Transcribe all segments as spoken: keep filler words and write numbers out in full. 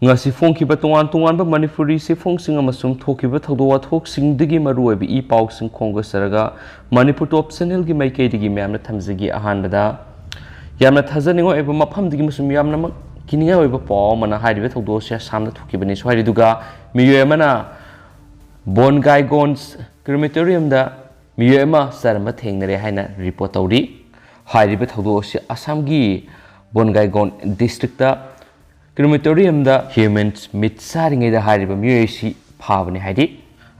ꯉꯁꯤ ꯐꯣꯡꯈꯤꯕ ꯇꯣꯉꯥꯟ ꯇꯣꯉꯥꯟꯕ ꯃꯅꯤꯄꯨꯔꯤ ꯆꯦꯐꯣꯡꯁꯤꯡ ꯑꯃꯁꯨꯡ ꯊꯣꯛꯈꯤꯕ ꯊꯧꯗꯣꯛ ꯋꯥꯊꯣꯛꯁꯤꯡꯗꯒꯤ ꯃꯔꯨꯑꯣꯏꯕ ꯏ ꯄꯥꯎꯁꯤꯡ ꯈꯣꯝꯒꯠꯆꯔꯒ ꯃꯅꯤꯄꯨꯔ ꯇꯣꯞ ꯆꯦꯅꯦꯜꯒꯤ ꯃꯥꯏꯀꯩꯗꯒꯤ ꯃꯌꯥꯝꯅ ꯊꯝꯖꯒꯦ꯫ ꯑꯍꯥꯟꯕꯗ ꯌꯥꯝꯅ ꯊꯥꯖꯅꯤꯡꯉꯥꯏ ꯑꯣꯏꯕ ꯃꯐꯝꯗꯒꯤ ꯑꯃꯁꯨꯡ ꯌꯥꯝꯅꯃꯛ ꯀꯤꯅꯤꯡꯉꯥꯏ ꯑꯣꯏꯕ ꯄꯥꯎ ꯑꯃꯅ ꯍꯥꯏꯔꯤꯕ ꯊꯧꯗꯣꯛ ꯑꯁꯤ ꯑꯁꯥꯝꯗ ꯊꯣꯛꯈꯤꯕꯅꯤ꯫ ꯁ꯭ꯋꯥꯏꯗꯨꯒ ꯃꯤꯑꯣꯏ ꯑꯃꯅ ꯕꯣꯟꯒꯥꯏꯒꯣꯟ ꯀ꯭ꯔꯤꯃꯦꯇꯣꯔꯤꯌꯝꯗ ꯃꯤꯑꯣꯏ ꯑꯃ ꯆꯔꯝꯕ ꯊꯦꯡꯅꯔꯦ ꯍꯥꯏꯅ ꯔꯤꯄꯣꯔꯠ ꯇꯧꯔꯤ꯫ ꯍꯥꯏꯔꯤꯕ ꯊꯧꯗꯣꯛ ꯑꯁꯤ ꯑꯁꯥꯝꯒꯤ ꯕꯣꯟꯒꯥꯏꯒꯣꯟ ꯗꯤꯁꯇ꯭ꯔꯤꯛꯇ ꯀ꯭ꯔꯤꯃꯦꯇꯣꯔꯤꯌꯝꯗ ꯍ꯭ꯌꯨꯃꯦꯟ ꯃꯤꯠ ꯆꯥꯔꯤꯉꯩꯗ ꯍꯥꯏꯔꯤꯕ ꯃꯤꯑꯣꯏ ꯑꯁꯤ ꯐꯥꯕꯅꯤ ꯍꯥꯏꯔꯤ꯫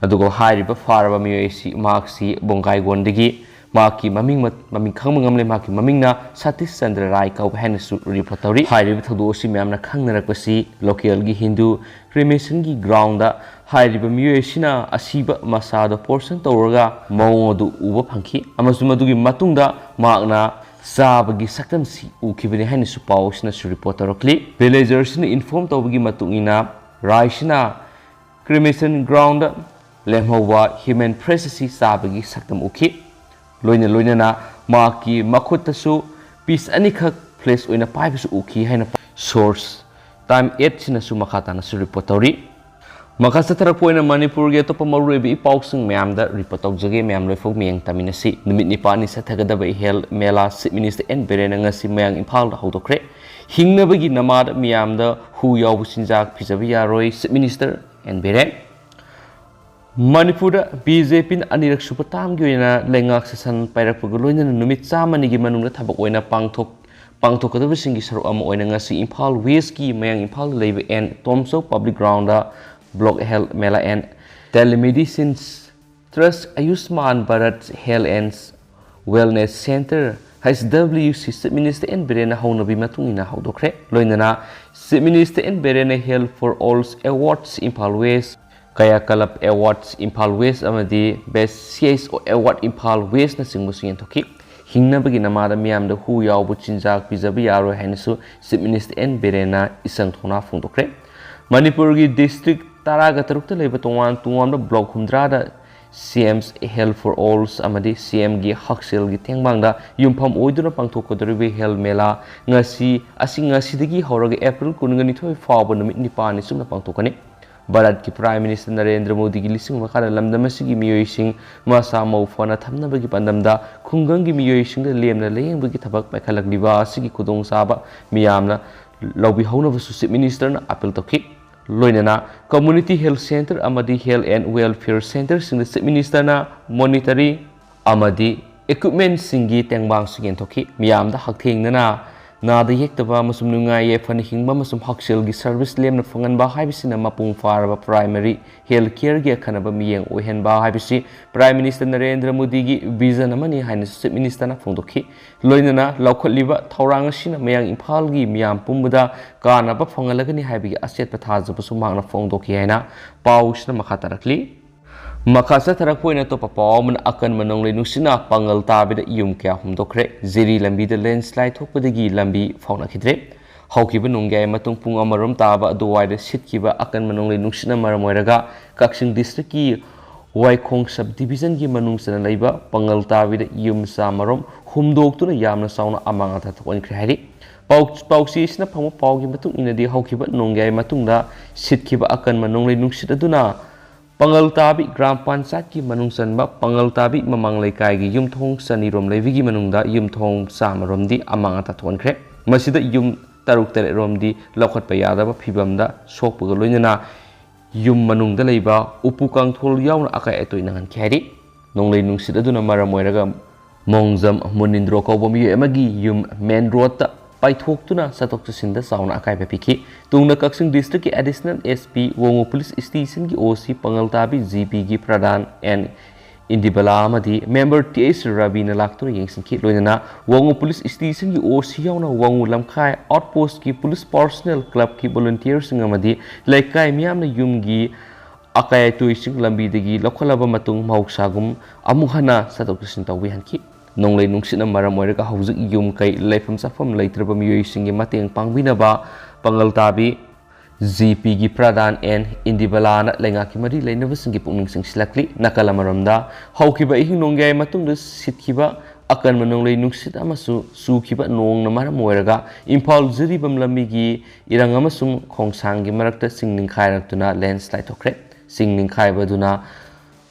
ꯑꯗꯨꯒ ꯍꯥꯏꯔꯤꯕ ꯐꯥꯔꯕ ꯃꯤꯑꯣꯏ ꯑꯁꯤ, ꯃꯍꯥꯛꯁꯤ ꯕꯣꯟꯒꯥꯏꯒꯣꯟꯗꯒꯤ ꯃꯍꯥꯛꯀꯤ ꯃꯃꯤꯡ, ꯃꯃꯤꯡ ꯈꯪꯕ ꯉꯝꯂꯦ꯫ ꯃꯍꯥꯛꯀꯤ ꯃꯃꯤꯡꯅ ꯁꯇꯤꯁ ꯆꯟꯗ꯭ꯔ ꯔꯥꯏ ꯀꯧꯕ ꯍꯥꯏꯅꯁꯨ ꯔꯤꯄꯣꯔꯠ ꯇꯧꯔꯤ꯫ ꯍꯥꯏꯔꯤꯕ ꯊꯧꯗꯣꯛ ꯑꯁꯤ ꯃꯌꯥꯝꯅ ꯈꯪꯅꯔꯛꯄꯁꯤ ꯂꯣꯀꯦꯜꯒꯤ ꯍꯤꯟꯗꯨ ꯀ꯭ꯔꯤꯃꯦꯁꯟꯒꯤ ꯒ꯭ꯔꯥꯎꯟꯗ ꯍꯥꯏꯔꯤꯕ ꯃꯤꯑꯣꯏ ꯑꯁꯤꯅ ꯑꯁꯤꯕ ꯃꯁꯥꯗꯣ ꯄꯣꯔꯁꯟ ꯇꯧꯔꯒ ꯃꯑꯣꯡ ꯑꯗꯨ ꯎꯕ ꯐꯪꯈꯤ ꯑꯃꯁꯨꯡ ꯃꯗꯨꯒꯤ ꯃꯇꯨꯡꯗ ꯃꯍꯥꯛꯅ ꯆꯥꯕꯒꯤ ꯁꯛꯇꯝꯁꯤ ꯎꯈꯤꯕꯅꯤ ꯍꯥꯏꯅꯁꯨ ꯄꯥꯎ ꯑꯁꯤꯅꯁꯨ ꯔꯤꯄꯣꯔꯠ ꯇꯧꯔꯛꯂꯤ꯫ ꯚꯤꯂꯦꯖꯔꯁꯤꯅ ꯏꯟꯐꯣꯔꯝ ꯇꯧꯕꯒꯤ ꯃꯇꯨꯡ ꯏꯟꯅ ꯔꯥꯏꯁꯤꯅ ꯀ꯭ꯔꯤꯃꯦꯁꯟ ꯒ꯭ꯔꯥꯎꯟꯗ ꯂꯦꯝꯍꯧꯕ ꯍ꯭ꯌꯨꯃꯦꯟ ꯐ꯭ꯂꯦꯁ ꯑꯁꯤ ꯆꯥꯕꯒꯤ ꯁꯛꯇꯝ ꯎꯈꯤ꯫ ꯂꯣꯏꯅ ꯂꯣꯏꯅꯅ ꯃꯍꯥꯛꯀꯤ ꯃꯈꯨꯠꯇꯁꯨ ꯄꯤꯁ ꯑꯅꯤꯈꯛ ꯐ꯭ꯂꯦꯁ ꯑꯣꯏꯅ ꯄꯥꯏꯕꯁꯨ ꯎꯈꯤ ꯍꯥꯏꯅ ꯁꯣꯔꯁ ꯇꯥꯏꯝ ꯑꯦꯠꯁꯤꯅꯁꯨ ꯃꯈꯥ ꯇꯥꯅꯁꯨ ꯔꯤꯄꯣꯔꯠ ꯇꯧꯔꯤ꯫ ꯃꯈꯥ ꯆꯠꯊꯔꯛꯄ ꯑꯣꯏꯅ ꯃꯅꯤꯄꯨꯔꯒꯤ ꯑꯇꯣꯞꯄ ꯃꯔꯨꯑꯣꯏꯕ ꯏ ꯄꯥꯎꯁꯤꯡ ꯃꯌꯥꯝꯗ ꯔꯤꯄꯣꯔꯠ ꯇꯧꯖꯒꯦ꯫ ꯃꯌꯥꯝ ꯂꯣꯏꯐꯥꯎ ꯃꯤꯠꯌꯦꯡ ꯇꯝꯃꯤꯟꯅꯁꯤ꯫ ꯅꯨꯃꯤꯠ ꯅꯤꯄꯥꯜꯅꯤ ꯆꯠꯊꯒꯗꯕ ꯏꯍꯦꯜ ꯃꯦꯂꯥ ꯆꯤꯐ ꯃꯤꯅꯤꯁꯇꯔ ꯑꯦꯟ ꯕꯤꯔꯦꯟꯅ ꯉꯁꯤ ꯃꯌꯥꯡ ꯏꯝꯐꯥꯜꯗ ꯍꯧꯗꯣꯛꯈ꯭ꯔꯦ꯫ ꯍꯤꯡꯅꯕꯒꯤ ꯅꯃꯥꯗ ꯃꯤꯌꯥꯝꯗ ꯍꯨ ꯌꯥꯎꯕ ꯆꯤꯟꯖꯥꯛ ꯄꯤꯖꯕ ꯌꯥꯔꯣꯏ, ꯆꯤꯐ ꯃꯤꯅꯤꯁꯇꯔ ꯑꯦꯟ ꯕꯤꯔꯦꯟ꯫ ꯃꯅꯤꯄꯨꯔꯗ ꯕꯤ ꯖꯦ ꯄꯤꯅ ꯑꯅꯤꯔꯛ ꯁꯨꯕ ꯇꯥꯝꯒꯤ ꯑꯣꯏꯅ ꯂꯩꯉꯥꯛ ꯁꯦꯁꯟ ꯄꯥꯏꯔꯛꯄꯒ ꯂꯣꯏꯅꯅ ꯅꯨꯃꯤꯠ ꯆꯥꯝꯃꯅꯤꯒꯤ ꯃꯅꯨꯡꯗ ꯊꯕꯛ ꯑꯣꯏꯅ ꯄꯥꯡꯊꯣꯛ-, ꯄꯥꯡꯊꯣꯛꯀꯗꯕꯁꯤꯡꯒꯤ ꯁꯔꯨꯛ ꯑꯃ ꯑꯣꯏꯅ ꯉꯁꯤ ꯏꯝꯐꯥꯜ ꯋꯦꯁꯀꯤ ꯃꯌꯥꯡ ꯏꯝꯐꯥꯜꯗ ꯂꯩꯕ N Tomchou public ground block health mela and telemedicines ꯇ꯭ꯔꯁ Ayushman Bharat health and wellness centre, H W C, chief minister N ꯕꯤꯔꯦꯟꯅ ꯍꯧꯅꯕꯤ ꯃꯇꯨꯡ ꯏꯟꯅ ꯍꯧꯗꯣꯛꯈ꯭ꯔꯦ꯫ ꯂꯣꯏꯅꯅ ꯆꯤꯐ ꯃꯤꯅꯤꯁꯇꯔ ꯑꯦꯟ ꯕꯤꯔꯦꯟꯅ health for all awards Imphal west, ꯀꯌꯥꯀꯂꯞ ꯑꯦꯋꯥꯔꯗꯁ ꯏꯝꯐꯥꯜ ꯋꯦꯁ ꯑꯃꯗꯤ ꯕꯦꯁ ꯁꯤ ꯑꯩꯆ ꯑꯣ ꯑꯦꯋꯥꯔꯗ ꯏꯝꯐꯥꯜ ꯋꯦꯁꯅꯆꯤꯡꯕꯁꯨ ꯌꯦꯟꯊꯣꯛꯈꯤ꯫ ꯍꯤꯡꯅꯕꯒꯤ ꯅꯃꯥꯗ ꯃꯤꯌꯥꯝꯗ ꯍꯨ ꯌꯥꯎꯕ ꯆꯤꯟꯖꯥꯛ ꯄꯤꯖꯕ ꯌꯥꯔꯣꯏ ꯍꯥꯏꯅꯁꯨ ꯆꯤꯐ ꯃꯤꯅꯤꯁꯇꯔ ꯑꯦꯟ ꯕꯤꯔꯦꯟꯅ ꯏꯆꯪ ꯊꯧꯅꯥ ꯐꯣꯡꯗꯣꯛꯈ꯭ꯔꯦ꯫ ꯃꯅꯤꯄꯨꯔꯒꯤ ꯗꯤꯁꯇ꯭ꯔꯤꯛ ꯇꯔꯥꯒ ꯇꯔꯨꯛꯇ ꯂꯩꯕ ꯇꯣꯉꯥꯟ ꯇꯣꯉꯥꯟꯕ block ꯍꯨꯝꯗ꯭ꯔꯥꯗ CM's Health for All ꯑꯃꯗꯤ CMꯒꯤ ꯍꯛꯁꯦꯜꯒꯤ ꯇꯦꯡꯕꯥꯡꯗ ꯌꯨꯝꯐꯝ ꯑꯣꯏꯗꯨꯅ ꯄꯥꯡꯊꯣꯛꯀꯗꯧꯔꯤꯕ Health Mela ꯉꯁꯤ ꯑꯁꯤ ꯉꯁꯤꯗꯒꯤ ꯍꯧꯔꯒ April ꯀꯨꯟꯒ ꯅꯤꯊꯣꯏ ꯐꯥꯎꯕ ꯅꯨꯃꯤꯠ ꯅꯤꯄꯥꯜꯅꯤ ꯆꯨꯞꯅ ꯄꯥꯡꯊꯣꯛꯀꯅꯤ꯫ ꯚꯥꯔꯠꯀꯤ Prime Minister ꯅꯔꯦꯟꯗ꯭ꯔ ꯃꯣꯗꯤꯒꯤ ꯂꯤꯁꯤꯡ ꯃꯈꯥꯗ ꯂꯝꯗꯝ ꯑꯁꯤꯒꯤ ꯃꯤꯑꯣꯏꯁꯤꯡ ꯃꯁꯥ ꯃꯎ ꯐꯅ ꯊꯝꯅꯕꯒꯤ ꯄꯥꯟꯗꯝꯗ ꯈꯨꯡꯒꯪꯒꯤ ꯃꯤꯑꯣꯏꯁꯤꯡꯗ ꯂꯦꯝꯅ ꯂꯥꯌꯦꯡꯕꯒꯤ ꯊꯕꯛ ꯄꯥꯏꯈꯠꯂꯛꯂꯤꯕ ꯑꯁꯤꯒꯤ ꯈꯨꯗꯣꯡꯆꯥꯕ ꯃꯤꯌꯥꯝꯅ ꯂꯧꯕꯤꯍꯧꯅꯕꯁꯨ Chief Ministerꯅ appeal ꯇꯧꯈꯤ꯫ ꯂꯣꯏꯅꯅ Community Health Centre ꯑꯃꯗꯤ Health and Welfare Centreꯁꯤꯡꯗ Chief Ministerꯅ monetary ꯑꯃꯗꯤ equipmentꯁꯤꯡꯒꯤ ꯇꯦꯡꯕꯥꯡꯁꯨ ꯌꯦꯟꯊꯣꯛꯈꯤ꯫ ꯃꯤꯌꯥꯝꯗ ꯍꯛꯊꯦꯡꯅꯅ ꯅꯥꯗ ꯌꯦꯛꯇꯕ ꯑꯃꯁꯨꯡ ꯅꯨꯡꯉꯥꯏ ꯌꯥꯏꯐꯅ ꯍꯤꯡꯕ ꯑꯃꯁꯨꯡ ꯍꯛꯁꯦꯜꯒꯤ service ꯂꯦꯝꯅ ꯐꯪꯍꯟꯕ ꯍꯥꯏꯕꯁꯤꯅ ꯃꯄꯨꯡ ꯐꯥꯔꯕ primary health careꯒꯤ ꯑꯈꯟꯅꯕ ꯃꯤꯠꯌꯦꯡ ꯑꯣꯏꯍꯟꯕ ꯍꯥꯏꯕꯁꯤ Prime Minister ꯅꯔꯦꯟꯗ꯭ꯔ ꯃꯣꯗꯤꯒꯤ vision ꯑꯃꯅꯤ ꯍꯥꯏꯅꯁꯨ Chief Ministerꯅ ꯐꯣꯡꯗꯣꯛꯈꯤ꯫ ꯂꯣꯏꯅꯅ ꯂꯧꯈꯠꯂꯤꯕ ꯊꯧꯔꯥꯡ ꯑꯁꯤꯅ ꯃꯌꯥꯡ ꯏꯝꯐꯥꯜꯒꯤ ꯃꯤꯌꯥꯝ ꯄꯨꯝꯕꯗ ꯀꯥꯟꯅꯕ ꯐꯪꯍꯜꯂꯒꯅꯤ ꯍꯥꯏꯕꯒꯤ ꯑꯆꯦꯠꯄ ꯊꯥꯖꯕꯁꯨ ꯃꯍꯥꯛꯅ ꯐꯣꯡꯗꯣꯛꯈꯤ ꯍꯥꯏꯅ ꯄꯥꯎꯁꯤꯅ ꯃꯈꯥ ꯇꯥꯔꯛꯂꯤ꯫ ꯃꯈꯥ ꯆꯠꯊꯔꯛꯄ ꯑꯣꯏꯅ ꯑꯇꯣꯞꯄ ꯄꯥꯎ ꯑꯃꯅ ꯑꯀꯟꯕ ꯅꯣꯡꯂꯩ ꯅꯨꯡꯁꯤꯠꯅ ꯄꯥꯉꯜ ꯇꯥꯕꯗ ꯌꯨꯝ ꯀꯌꯥ ꯍꯨꯝꯗꯣꯛꯈ꯭ꯔꯦ꯫ ꯖꯤꯔꯤ ꯂꯝꯕꯤꯗ landslide ꯊꯣꯛꯄꯗꯒꯤ ꯂꯝꯕꯤ ꯐꯥꯎꯅꯈꯤꯗ꯭ꯔꯦ꯫ ꯍꯧꯈꯤꯕ ꯅꯣꯡꯌꯥꯏ ꯃꯇꯨꯡ ꯄꯨꯡ ꯑꯃꯔꯣꯝ ꯇꯥꯕ ꯑꯗꯨꯋꯥꯏꯗ ꯁꯤꯠꯈꯤꯕ ꯑꯀꯟꯕ ꯅꯣꯡꯂꯩ ꯅꯨꯡꯁꯤꯠꯅ ꯃꯔꯝ ꯑꯣꯏꯔꯒ ꯀꯛꯆꯤꯡ districtꯀꯤ ꯋꯥꯏꯈꯣꯡ sub divisionꯒꯤ ꯃꯅꯨꯡ ꯆꯟꯅ ꯂꯩꯕ ꯄꯥꯉꯜ ꯇꯥꯕꯤꯗ ꯌꯨꯝ ꯆꯥꯃꯔꯣꯝ ꯍꯨꯝꯗꯣꯛꯇꯨꯅ ꯌꯥꯝꯅ ꯆꯥꯎꯅ ꯑꯃꯥꯡ ꯑꯇꯥ ꯊꯣꯛꯍꯟꯈ꯭ꯔꯦ ꯍꯥꯏꯔꯤ꯫ ꯄꯥꯎ-, ꯄꯥꯎꯆꯦ ꯑꯁꯤꯅ ꯐꯪꯕ ꯄꯥꯎꯒꯤ ꯃꯇꯨꯡ ꯏꯟꯅꯗꯤ ꯍꯧꯈꯤꯕ ꯅꯣꯡꯌꯥꯏ ꯃꯇꯨꯡꯗ ꯁꯤꯠꯈꯤꯕ ꯑꯀꯟꯕ ꯅꯣꯡꯂꯩ ꯅꯨꯡꯁꯤꯠ ꯑꯗꯨꯅ ꯄꯥꯉꯜ ꯇꯥꯕꯤ ꯒ꯭ꯔꯥꯝ ꯄꯟꯆꯥꯌꯠꯀꯤ ꯃꯅꯨꯡ ꯆꯟꯕ ꯄꯥꯉꯜ ꯇꯥꯕꯤ ꯃꯃꯥꯡ ꯂꯩꯀꯥꯏꯒꯤ ꯌꯨꯝꯊꯣꯡ ꯆꯅꯤꯔꯣꯝ ꯂꯩꯕꯒꯤ ꯃꯅꯨꯡꯗ ꯌꯨꯝꯊꯣꯡ ꯆꯥꯃꯔꯣꯝꯗꯤ ꯑꯃꯥꯡ ꯑꯇꯥ ꯊꯣꯛꯍꯟꯈ꯭ꯔꯦ꯫ ꯃꯁꯤꯗ ꯌꯨꯝ ꯇꯔꯨꯛ ꯇꯔꯦꯠꯔꯣꯝꯗꯤ ꯂꯧꯈꯠꯄ ꯌꯥꯗꯕ ꯐꯤꯕꯝꯗ ꯁꯣꯛꯄꯒ ꯂꯣꯏꯅꯅ ꯌꯨꯝ ꯃꯅꯨꯡꯗ ꯂꯩꯕ ꯎꯄꯨ ꯀꯥꯡꯊꯣꯜ ꯌꯥꯎꯅ ꯑꯀꯥꯏ ꯑꯇꯣꯏ ꯅꯪꯍꯟꯈꯤ ꯍꯥꯏꯔꯤ꯫ ꯅꯣꯡꯂꯩ ꯅꯨꯡꯁꯤꯠ ꯑꯗꯨꯅ ꯃꯔꯝ ꯑꯣꯏꯔꯒ ꯃꯣꯡꯖꯝ ꯃꯨꯅꯤꯟꯗ꯭ꯔꯣ ꯀꯧꯕ ꯃꯤꯑꯣꯏ ꯑꯃꯒꯤ ꯌꯨꯝ main roadꯇ ꯄꯥꯏꯊꯣꯛꯇꯨꯅ ꯆꯠꯊꯣꯛ ꯆꯠꯁꯤꯟꯗ ꯆꯥꯎꯅ ꯑꯀꯥꯏꯕ ꯄꯤꯈꯤ꯫ ꯇꯨꯡꯗ ꯀꯛꯆꯤꯡ districtꯀꯤ additional SP ꯋꯥꯉꯨ police stationꯒꯤ OC ꯄꯥꯉꯜ ꯇꯥꯕꯤ GPꯒꯤ ꯄ꯭ꯔꯙꯥꯟ ꯑꯦꯟ ꯏꯟꯗꯤꯕꯂꯥ ꯑꯃꯗꯤ member ꯇꯤ ꯑꯩꯆ ꯔꯕꯤꯅ ꯂꯥꯛꯇꯨꯅ ꯌꯦꯡꯁꯤꯟꯈꯤ꯫ ꯂꯣꯏꯅꯅ ꯋꯥꯉꯨ police stationꯒꯤ OC ꯌꯥꯎꯅ ꯋꯥꯉꯨ ꯂꯝꯈꯥꯏ outpostꯀꯤ police personnel clubꯀꯤ volunteerꯁꯤꯡ ꯑꯃꯗꯤ ꯂꯩꯀꯥꯏ ꯃꯤꯌꯥꯝꯅ ꯌꯨꯝꯒꯤ ꯑꯀꯥꯏ ꯑꯇꯣꯏꯁꯤꯡ ꯂꯝꯕꯤꯗꯒꯤ ꯂꯧꯈꯠꯂꯕ ꯃꯇꯨꯡ ꯃꯍꯧꯁꯥꯒꯨꯝ ꯑꯃꯨꯛ ꯍꯟꯅ ꯆꯠꯊꯣꯛ ꯆꯠꯁꯤꯟ ꯇꯧꯕꯤꯍꯟꯈꯤ꯫ ꯅꯣꯡꯂꯩ ꯅꯨꯡꯁꯤꯠꯅ ꯃꯔꯝ ꯑꯣꯏꯔꯒ ꯍꯧꯖꯤꯛ ꯌꯨꯝ ꯀꯩ ꯂꯩꯐꯝ ꯆꯥꯐꯝ ꯂꯩꯇ꯭ꯔꯕ ꯃꯤꯑꯣꯏꯁꯤꯡꯒꯤ ꯃꯇꯦꯡ ꯄꯥꯡꯕꯤꯅꯕ ꯄꯥꯉꯜ ꯇꯥꯕꯤ ꯖꯤ ꯄꯤꯒꯤ ꯄ꯭ꯔꯙꯥꯟ ꯑꯦꯟ ꯏꯟꯗꯤꯕꯂꯥꯅ ꯂꯩꯉꯥꯛꯀꯤ ꯃꯔꯤ ꯂꯩꯅꯕꯁꯤꯡꯒꯤ ꯄꯨꯛꯅꯤꯡ ꯆꯤꯡꯁꯤꯜꯂꯛꯂꯤ꯫ ꯅꯥꯀꯜ ꯑꯃꯔꯣꯝꯗ, ꯍꯧꯈꯤꯕ ꯑꯍꯤꯡ ꯅꯣꯡꯌꯥꯏ ꯃꯇꯨꯡꯗ ꯁꯤꯠꯈꯤꯕ ꯑꯀꯟꯕ ꯅꯣꯡꯂꯩ ꯅꯨꯡꯁꯤꯠ ꯑꯃꯁꯨꯡ ꯆꯨꯈꯤꯕ ꯅꯣꯡꯅ ꯃꯔꯝ ꯑꯣꯏꯔꯒ ꯏꯝꯐꯥꯜ ꯖꯤꯔꯤꯕꯥꯝ ꯂꯝꯕꯤꯒꯤ ꯏꯔꯪ ꯑꯃꯁꯨꯡ ꯈꯣꯡꯁꯥꯡꯒꯤ ꯃꯔꯛꯇ ꯆꯤꯡ ꯅꯤꯡꯈꯥꯏꯔꯛꯇꯨꯅ ꯂꯦꯟꯁ꯭ꯂꯥꯏꯗ ꯊꯣꯛꯈ꯭ꯔꯦ꯫ ꯆꯤꯡ ꯅꯤꯡꯈꯥꯏꯕ ꯑꯗꯨꯅ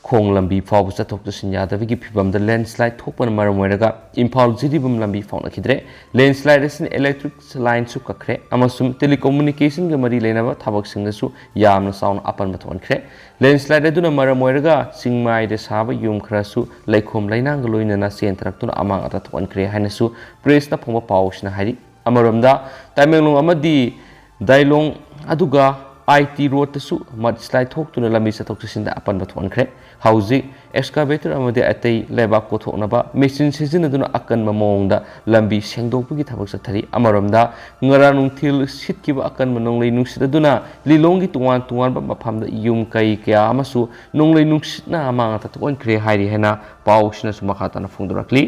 ꯈꯣꯡ ꯂꯝꯕꯤ ꯐꯥꯎꯕ ꯆꯠꯊꯣꯛ ꯆꯠꯁꯤꯟ ꯌꯥꯗꯕꯒꯤ ꯐꯤꯚꯝꯗ ꯂꯦꯟꯁ꯭ꯂꯥꯏꯗ ꯊꯣꯛꯄꯅ ꯃꯔꯝ ꯑꯣꯏꯔꯒ ꯏꯝꯐꯥꯜ ꯖꯤꯔꯤꯕꯥꯝ ꯂꯝꯕꯤ ꯐꯥꯎꯅꯈꯤꯗ꯭ꯔꯦ꯫ ꯂꯦꯟꯁ꯭ꯂꯥꯏꯗ ꯑꯁꯤꯅ ꯏꯂꯦꯛꯇ꯭ꯔꯤꯛ ꯂꯥꯏꯟꯁꯨ ꯀꯛꯈ꯭ꯔꯦ ꯑꯃꯁꯨꯡ ꯇꯦꯂꯤꯀꯝꯃꯨꯅꯤꯀꯦꯁꯟꯒ ꯃꯔꯤ ꯂꯩꯅꯕ ꯊꯕꯛꯁꯤꯡꯗꯁꯨ ꯌꯥꯝꯅ ꯆꯥꯎꯅ ꯑꯄꯟꯕ ꯊꯣꯛꯍꯟꯈ꯭ꯔꯦ꯫ ꯂꯦꯟꯁ꯭ꯂꯥꯏꯗ ꯑꯗꯨꯅ ꯃꯔꯝ ꯑꯣꯏꯔꯒ ꯆꯤꯡꯃꯥꯏꯗ ꯁꯥꯕ ꯌꯨꯝ ꯈꯔꯁꯨ ꯂꯩꯈꯣꯝ ꯂꯩꯅꯥꯡꯒ ꯂꯣꯏꯅꯅ ꯆꯦꯟꯊꯔꯛꯇꯨꯅ ꯑꯃꯥꯡ ꯑꯇꯥ ꯊꯣꯛꯍꯟꯈ꯭ꯔꯦ ꯍꯥꯏꯅꯁꯨ ꯄ꯭ꯔꯦꯁꯇ ꯐꯣꯡꯕ ꯄꯥꯎꯁꯤꯅ ꯍꯥꯏꯔꯤ꯫ ꯑꯃꯔꯣꯝꯗ, ꯇꯃꯦꯡꯂꯣꯡ ꯑꯃꯗꯤ ꯗꯥꯏꯂꯣꯡ ꯑꯗꯨꯒ ꯑꯥꯏ ꯇꯤ ꯔꯣꯗꯇꯁꯨ ꯃꯗ ꯁ꯭ꯂꯥꯏꯗ ꯊꯣꯛꯇꯨꯅ ꯂꯝꯕꯤ ꯆꯠꯊꯣꯛ ꯆꯠꯁꯤꯟꯗ ꯑꯄꯟꯕ ꯊꯣꯛꯍꯟꯈ꯭ꯔꯦ꯫ ꯍꯧꯖꯤꯛ ꯑꯦꯛꯁꯀꯥꯚꯦꯇꯔ ꯑꯃꯗꯤ ꯑꯇꯩ ꯂꯩꯕꯥꯛ ꯀꯣꯊꯣꯛꯅꯕ ꯃꯦꯆꯤꯟ ꯁꯤꯖꯤꯟꯅꯗꯨꯅ ꯑꯀꯟꯕ ꯃꯑꯣꯡꯗ ꯂꯝꯕꯤ ꯁꯦꯡꯗꯣꯛꯄꯒꯤ ꯊꯕꯛ ꯆꯠꯊꯔꯤ꯫ ꯑꯃꯔꯣꯝꯗ, ꯉꯔꯥꯡ ꯅꯨꯡꯊꯤꯜ ꯁꯤꯠꯈꯤꯕ ꯑꯀꯟꯕ ꯅꯣꯡꯂꯩ ꯅꯨꯡꯁꯤꯠ ꯑꯗꯨꯅ ꯂꯤꯂꯣꯡꯒꯤ ꯇꯣꯉꯥꯟ ꯇꯣꯉꯥꯟꯕ ꯃꯐꯝꯗ ꯌꯨꯝ ꯀꯩ ꯀꯌꯥ ꯑꯃꯁꯨ ꯅꯣꯡꯂꯩ ꯅꯨꯡꯁꯤꯠꯅ ꯑꯃꯥꯡ ꯑꯇꯥ ꯊꯣꯛꯍꯟꯈ꯭ꯔꯦ ꯍꯥꯏꯔꯤ ꯍꯥꯏꯅ ꯄꯥꯎꯁꯤꯅꯁꯨ ꯃꯈꯥ ꯇꯥꯅ ꯐꯣꯡꯗꯣꯔꯛꯂꯤ꯫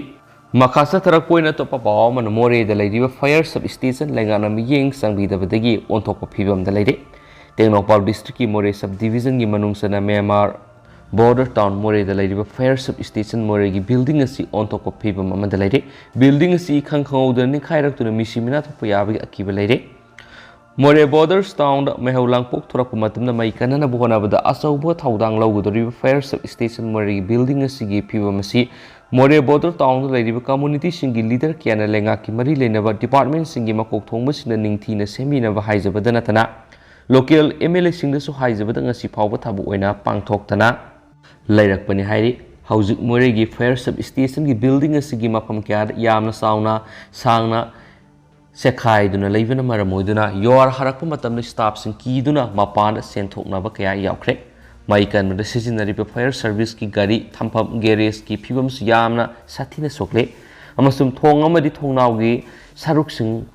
ꯃꯈꯥ ꯆꯠꯊꯔꯛꯄ ꯑꯣꯏꯅ ꯑꯇꯣꯞꯄ ꯄꯥꯎ ꯑꯃꯅ ꯃꯣꯔꯦꯗ ꯂꯩꯔꯤꯕ ꯐꯥꯌꯔ ꯁꯕ ꯁ꯭ꯇꯦꯁꯟ ꯂꯩꯉꯥꯛꯅ ꯃꯤꯠꯌꯦꯡ ꯆꯪꯕꯤꯗꯕꯗꯒꯤ ꯑꯣꯟꯊꯣꯛꯄ ꯐꯤꯕꯝꯗ ꯂꯩꯔꯦ꯫ ꯇꯦꯡꯅꯧꯄꯥꯜ ꯗꯤꯁꯇ꯭ꯔꯤꯛꯀꯤ ꯃꯣꯔꯦ ꯁꯕ ꯗꯤꯚꯤꯖꯟꯒꯤ ꯃꯅꯨꯡ ꯆꯟꯅ ꯃ꯭ꯌꯥꯟꯃꯥꯔ ꯕꯣꯔꯗꯔ ꯇꯥꯎꯟ ꯃꯣꯔꯦꯗ ꯂꯩꯔꯤꯕ ꯐꯥꯌꯔ ꯁꯕ ꯁ꯭ꯇꯦꯁꯟ ꯃꯣꯔꯦꯒꯤ ꯕꯤꯜꯗꯤꯡ ꯑꯁꯤ ꯑꯣꯟꯊꯣꯛꯄ ꯐꯤꯕꯝ ꯑꯃꯗ ꯂꯩꯔꯦ꯫ ꯕꯤꯜꯗꯤꯡ ꯑꯁꯤ ꯏꯈꯪ ꯈꯪꯍꯧꯗꯅ ꯅꯤꯡꯈꯥꯏꯔꯛꯇꯨꯅ ꯃꯤꯁꯤ ꯃꯤꯅꯥ ꯊꯣꯛꯄ ꯌꯥꯕꯒꯤ ꯑꯀꯤꯕ ꯂꯩꯔꯦ꯫ ꯃꯣꯔꯦ ꯕꯣꯔꯗꯔ ꯇꯥꯎꯟꯗ ꯃꯩꯍꯧ ꯂꯥꯡꯄꯣꯛ ꯊꯣꯔꯛꯄ ꯃꯇꯝꯗ ꯃꯩ ꯀꯟꯅꯅꯕ ꯍꯣꯠꯅꯕꯗ ꯑꯆꯧꯕ ꯊꯧꯗꯥꯡ ꯂꯧꯒꯗꯧꯔꯤꯕ ꯐꯥꯌꯔ ꯁꯕ ꯁ꯭ꯇꯦꯁꯟ ꯃꯣꯔꯦꯒꯤ ꯕꯤꯜꯗꯤꯡ ꯑꯁꯤꯒꯤ ꯐꯤꯕꯝ ꯑꯁꯤ ꯃꯣꯔꯦ ꯕꯣꯔꯗꯔ ꯇꯥꯎꯟꯗ ꯂꯩꯔꯤꯕ ꯀꯝꯃꯨꯅꯤꯇꯤꯁꯤꯡꯒꯤ ꯂꯤꯗꯔ ꯀꯌꯥꯅ ꯂꯩꯉꯥꯛꯀꯤ ꯃꯔꯤ ꯂꯩꯅꯕ ꯗꯤꯄꯥꯔꯠꯃꯦꯟꯁꯤꯡꯒꯤ ꯃꯀꯣꯛ ꯊꯣꯡꯕꯁꯤꯡꯅ ꯅꯤꯡꯊꯤꯅ ꯁꯦꯝꯕꯤꯅꯕ ꯍꯥꯏꯖꯕꯗ ꯅꯠꯇꯅ, ꯂꯣꯀꯦꯜ ꯑꯦꯝ ꯑꯦꯜ ꯑꯦꯁꯤꯡꯗꯁꯨ ꯍꯥꯏꯖꯕꯗ ꯉꯁꯤ ꯐꯥꯎꯕ ꯊꯕꯛ ꯑꯣꯏꯅ ꯄꯥꯡꯊꯣꯛꯇꯅ ꯂꯩꯔꯛꯄꯅꯤ ꯍꯥꯏꯔꯤ꯫ ꯍꯧꯖꯤꯛ ꯃꯣꯔꯦꯒꯤ ꯐꯥꯌꯔ ꯁꯕ ꯁ꯭ꯇꯦꯁꯟꯒꯤ ꯕꯤꯜꯗꯤꯡ ꯑꯁꯤꯒꯤ ꯃꯐꯝ ꯀꯌꯥꯗ ꯌꯥꯝꯅ ꯆꯥꯎꯅ ꯁꯥꯡꯅ ꯆꯦꯛꯈꯥꯏꯗꯨꯅ ꯂꯩꯕꯅ ꯃꯔꯝ ꯑꯣꯏꯗꯨꯅ ꯌꯨꯍꯥꯔ ꯍꯥꯔꯛꯄ ꯃꯇꯝꯗ ꯁ꯭ꯇꯥꯐꯁꯤꯡ ꯀꯤꯗꯨꯅ ꯃꯄꯥꯟꯗ ꯆꯦꯟꯊꯣꯛꯅꯕ ꯀꯌꯥ ꯌꯥꯎꯈ꯭ꯔꯦ꯫ ꯃꯩ ꯀꯟꯕꯗ ꯁꯤꯖꯤꯟꯅꯔꯤꯕ ꯐꯥꯌꯔ ꯁꯔꯚꯤꯁꯀꯤ ꯒꯥꯔꯤ ꯊꯝꯐꯝ ꯒꯦꯔꯦꯖꯀꯤ ꯐꯤꯕꯝꯁꯨ ꯌꯥꯝꯅ ꯁꯥꯊꯤꯅ ꯁꯣꯛꯂꯦ ꯑꯃꯁꯨꯡ ꯊꯣꯡ ꯑꯃꯗꯤ ꯊꯣꯡꯅꯥꯎꯒꯤ ꯁꯔꯨꯛꯁꯤꯡ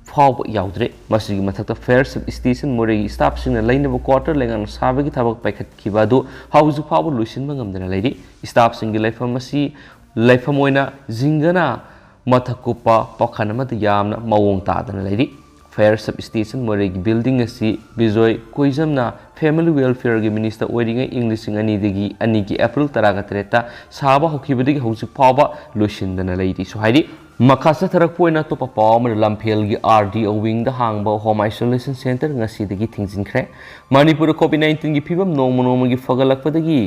ꯐꯥꯎꯕ ꯌꯥꯎꯗ꯭ꯔꯦ꯫ ꯃꯁꯤꯒꯤ ꯃꯊꯛꯇ ꯐꯥꯌꯔ ꯁꯕ ꯁ꯭ꯇꯦꯁꯟ ꯃꯣꯔꯦꯒꯤ ꯁ꯭ꯇꯥꯐꯁꯤꯡꯅ ꯂꯩꯅꯕ ꯀ꯭ꯋꯥꯇꯔ ꯂꯩꯉꯥꯛꯅ ꯁꯥꯕꯒꯤ ꯊꯕꯛ ꯄꯥꯏꯈꯠꯈꯤꯕ ꯑꯗꯨ ꯍꯧꯖꯤꯛ ꯐꯥꯎꯕ ꯂꯣꯏꯁꯤꯟꯕ ꯉꯝꯗꯅ ꯂꯩꯔꯤ꯫ ꯁ꯭ꯇꯥꯐꯁꯤꯡꯒꯤ ꯂꯩꯐꯝ ꯑꯁꯤ ꯂꯩꯐꯝ ꯑꯣꯏꯅ ꯖꯤꯡꯒꯅ ꯃꯊꯛ ꯀꯨꯞꯄ ꯄꯥꯈꯟ ꯑꯃꯗ ꯌꯥꯝꯅ ꯃꯑꯣꯡ ꯇꯥꯗꯅ ꯂꯩꯔꯤ꯫ Fire Sub Station ꯃꯣꯔꯦꯒꯤ building ꯑꯁꯤ ꯕꯤꯖꯣꯏ ꯀꯣꯏꯖꯝꯅ Family Welfare ꯒꯤ Minister ꯑꯣꯏꯔꯤꯉꯩ ꯏꯪ ꯂꯤꯁꯤꯡ ꯑꯅꯤꯗꯒꯤ ꯑꯅꯤꯒꯤ April ꯇꯔꯥꯒ ꯇꯔꯦꯠꯇ ꯁꯥꯕ ꯍꯧꯈꯤꯕꯗꯒꯤ ꯍꯧꯖꯤꯛ ꯐꯥꯎꯕ ꯂꯣꯏꯁꯤꯟꯗꯅ ꯂꯩꯔꯤꯁꯨ ꯍꯥꯏꯔꯤ꯫ ꯃꯈꯥ ꯆꯠꯊꯔꯛꯄ ꯑꯣꯏꯅ ꯑꯇꯣꯞꯄ ꯄꯥꯎ ꯑꯃꯅ ꯂꯝꯐꯦꯜꯒꯤ R D O wing ꯗ ꯍꯥꯡꯕ Home Isolation Center ꯉꯁꯤꯗꯒꯤ ꯊꯤꯡꯖꯤꯟꯈ꯭ꯔꯦ꯫ ꯃꯅꯤꯄꯨꯔꯗ COVID nineteen ꯒꯤ ꯐꯤꯕꯝ ꯅꯣꯡꯃ ꯅꯣꯡꯃꯒꯤ ꯐꯒꯠꯂꯛꯄꯗꯒꯤ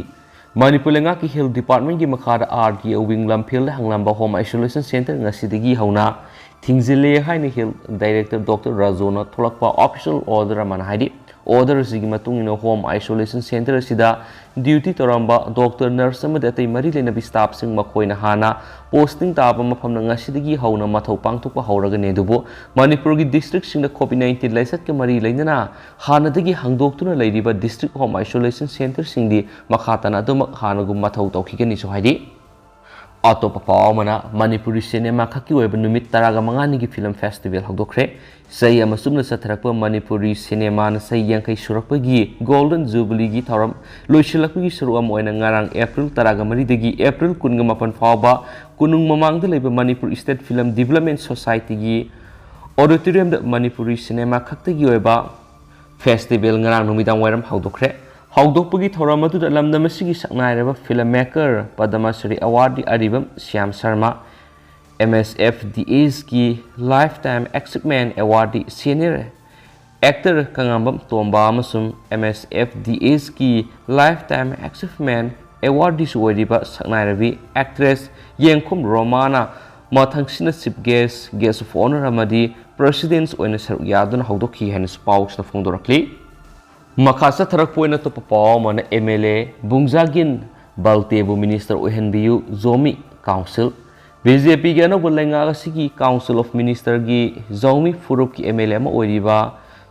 ꯃꯅꯤꯄꯨꯔ ꯂꯩꯉꯥꯛꯀꯤ Health Department ꯀꯤ ꯃꯈꯥꯗ R D O wing ꯂꯝꯐꯦꯜꯗ ꯍꯥꯡꯂꯝꯕ Home Isolation Center ꯉꯁꯤꯗꯒꯤ ꯍꯧꯅ ꯊꯤꯡꯖꯤꯜꯂꯦ ꯍꯥꯏꯅ Health Director Doctor ꯔꯥꯖꯣꯅ ꯊꯣꯛꯂꯛꯄ official order ꯑꯃꯅ ꯍꯥꯏꯔꯤ꯫ Order ꯑꯁꯤꯒꯤ ꯃꯇꯨꯡ ꯏꯟꯅ Home Isolation Center ꯑꯁꯤꯗ duty ꯇꯧꯔꯝꯕ doctor, nurse ꯑꯃꯗꯤ ꯑꯇꯩ ꯃꯔꯤ ꯂꯩꯅꯕ staff ꯁꯤꯡ ꯃꯈꯣꯏꯅ ꯍꯥꯟꯅ posting ꯇꯥꯕ ꯃꯐꯝꯗ ꯉꯁꯤꯗꯒꯤ ꯍꯧꯅ ꯃꯊꯧ ꯄꯥꯡꯊꯣꯛꯄ ꯍꯧꯔꯒꯅꯤ꯫ ꯑꯗꯨꯕꯨ ꯃꯅꯤꯄꯨꯔꯒꯤ district ꯁꯤꯡꯗ COVID nineteen ꯂꯥꯏꯆꯠꯀ ꯃꯔꯤ ꯂꯩꯅꯅ ꯍꯥꯟꯅꯗꯒꯤ ꯍꯥꯡꯗꯣꯛꯇꯨꯅ ꯂꯩꯔꯤꯕ District Home Isolation Center ꯁꯤꯡꯗꯤ ꯃꯈꯥ ꯇꯥꯅ ꯑꯗꯨꯃꯛ ꯍꯥꯟꯅꯒꯨꯝ ꯃꯊꯧ ꯇꯧꯈꯤꯒꯅꯤꯁꯨ ꯍꯥꯏꯔꯤ꯫ ꯑꯇꯣꯞꯄ ꯄꯥꯎ ꯑꯃꯅ, ꯃꯅꯤꯄꯨꯔꯤ ꯁꯤꯅꯦꯃꯥ ꯈꯛꯀꯤ ꯑꯣꯏꯕ ꯅꯨꯃꯤꯠ ꯇꯔꯥꯒ ꯃꯉꯥꯅꯤꯒꯤ film festival ꯍꯧꯗꯣꯛꯈ꯭ꯔꯦ꯫ ꯆꯍꯤ ꯑꯃ ꯆꯨꯞꯅ ꯆꯠꯊꯔꯛꯄ ꯃꯅꯤꯄꯨꯔꯤ ꯁꯤꯅꯦꯃꯥꯅ ꯆꯍꯤ ꯌꯥꯡꯈꯩ ꯁꯨꯔꯛꯄꯒꯤ Golden Jubilee ꯒꯤ ꯊꯧꯔꯝ ꯂꯣꯏꯁꯤꯜꯂꯛꯄꯒꯤ ꯁꯔꯨꯛ ꯑꯃ ꯑꯣꯏꯅ ꯉꯔꯥꯡ April ꯇꯔꯥꯒ ꯃꯔꯤꯗꯒꯤ April ꯀꯨꯟꯒ ꯃꯥꯄꯟ ꯐꯥꯎꯕ ꯀꯣꯅꯨꯡ ꯃꯃꯥꯡꯗ ꯂꯩꯕ Manipur State Film Development Society ꯒꯤ auditorium ꯗ ꯃꯅꯤꯄꯨꯔꯤ ꯁꯤꯅꯦꯃꯥ ꯈꯛꯇꯒꯤ ꯑꯣꯏꯕ festival ꯉꯔꯥꯡ ꯅꯨꯃꯤꯗꯥꯡ ꯋꯥꯏꯔꯝ ꯍꯧꯗꯣꯛꯈ꯭ꯔꯦ꯫ ꯍꯧꯗꯣꯛꯄꯒꯤ ꯊꯧꯔꯝ ꯑꯗꯨꯗ ꯂꯝꯗꯝ ꯑꯁꯤꯒꯤ ꯁꯛꯅꯥꯏꯔꯕ film maker, Padma Shri awardee ꯑꯔꯤꯕꯝ Shyam Sharma, M S F D S ꯀꯤ Lifetime Achievement awardee senior actor ꯀꯉꯥꯝꯕꯝ ꯇꯣꯝꯕ ꯑꯃꯁꯨꯡ M S F D S ꯀꯤ Lifetime Achievement awardee ꯁꯨ ꯑꯣꯏꯔꯤꯕ ꯁꯛꯅꯥꯏꯔꯕꯤ actress ꯌꯦꯡꯈꯨꯝ ꯔꯣꯃꯥꯅ ꯃꯊꯪꯁꯤꯠꯅ chief guest, guest of honour ꯑꯃꯗꯤ presidents ꯑꯣꯏꯅ ꯁꯔꯨꯛ ꯌꯥꯗꯨꯅ ꯍꯧꯗꯣꯛꯈꯤ ꯍꯥꯏꯅꯁꯨ ꯄꯥꯎꯁꯤꯗ ꯐꯣꯡꯗꯣꯔꯛꯂꯤ꯫ ꯃꯈꯥ ꯆꯠꯊꯔꯛꯄ ꯑꯣꯏꯅ ꯑꯇꯣꯞꯄ ꯄꯥꯎ ꯑꯃꯅ, M L A ꯕꯨꯡꯖꯥꯒꯤꯟ ꯕꯜꯇꯦꯕꯨ minister ꯑꯣꯏꯍꯟꯕꯤꯌꯨ, Zomi council꯫ B J P ꯒꯤ ꯑꯅꯧꯕ ꯂꯩꯉꯥꯛ ꯑꯁꯤꯒꯤ Council of Minister ꯒꯤ ꯖꯧꯃꯤ ꯐꯨꯔꯨꯞꯀꯤ M L A ꯑꯃ ꯑꯣꯏꯔꯤꯕ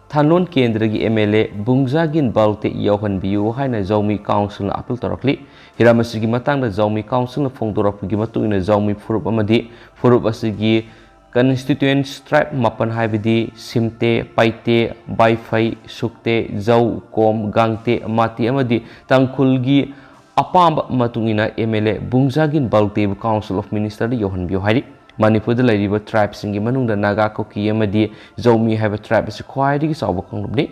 ꯊꯥꯟꯂꯣꯟ ꯀꯦꯟꯗ꯭ꯔꯒꯤ M L A ꯕꯨꯡꯖꯥꯒꯤꯟ ꯕꯜꯇꯦ ꯌꯧꯍꯟꯕꯤꯌꯨ ꯍꯥꯏꯅ ꯖꯧꯃꯤ council ꯅ appeal ꯇꯧꯔꯛꯂꯤ꯫ ꯍꯤꯔꯝ ꯑꯁꯤꯒꯤ ꯃꯇꯥꯡꯗ ꯖꯧꯃꯤ council ꯅ ꯐꯣꯡꯗꯣꯔꯛꯄꯒꯤ ꯃꯇꯨꯡ ꯏꯟꯅ ꯖꯧꯃꯤ ꯐꯨꯔꯨꯞ ꯑꯃꯗꯤ ꯐꯨꯔꯨꯞ ꯑꯁꯤꯒꯤ constituents tribe ꯃꯥꯄꯟ ꯍꯥꯏꯕꯗꯤ ꯁꯤꯝꯇꯦ, ꯄꯥꯏꯇꯦ, ꯕꯥꯏꯐꯩ, ꯁꯨꯛꯇꯦ, ꯖꯧ, ꯀꯣꯝ, ꯒꯥꯡꯇꯦ, ꯃꯥꯇꯤ ꯑꯃꯗꯤ ꯇꯥꯡꯈꯨꯜꯒꯤ ꯑꯄꯥꯝꯕ ꯃꯇꯨꯡ ꯏꯟꯅ M L A ꯕꯨꯡꯖꯥꯒꯤꯟ ꯕꯜꯇꯦꯕꯨ Council of Minister ꯗ ꯌꯧꯍꯟꯕꯤꯌꯨ ꯍꯥꯏꯔꯤ꯫ ꯃꯅꯤꯄꯨꯔꯗ ꯂꯩꯔꯤꯕ tribeꯁꯤꯡꯒꯤ ꯃꯅꯨꯡꯗ ꯅꯥꯒꯥ, ꯀꯨꯀꯤ ꯑꯃꯗꯤ ꯖꯧꯃꯤ ꯍꯥꯏꯕ tribe ꯑꯁꯤ ꯈ꯭ꯋꯥꯏꯗꯒꯤ ꯆꯥꯎꯕ ꯀꯥꯡꯂꯨꯞꯅꯤ꯫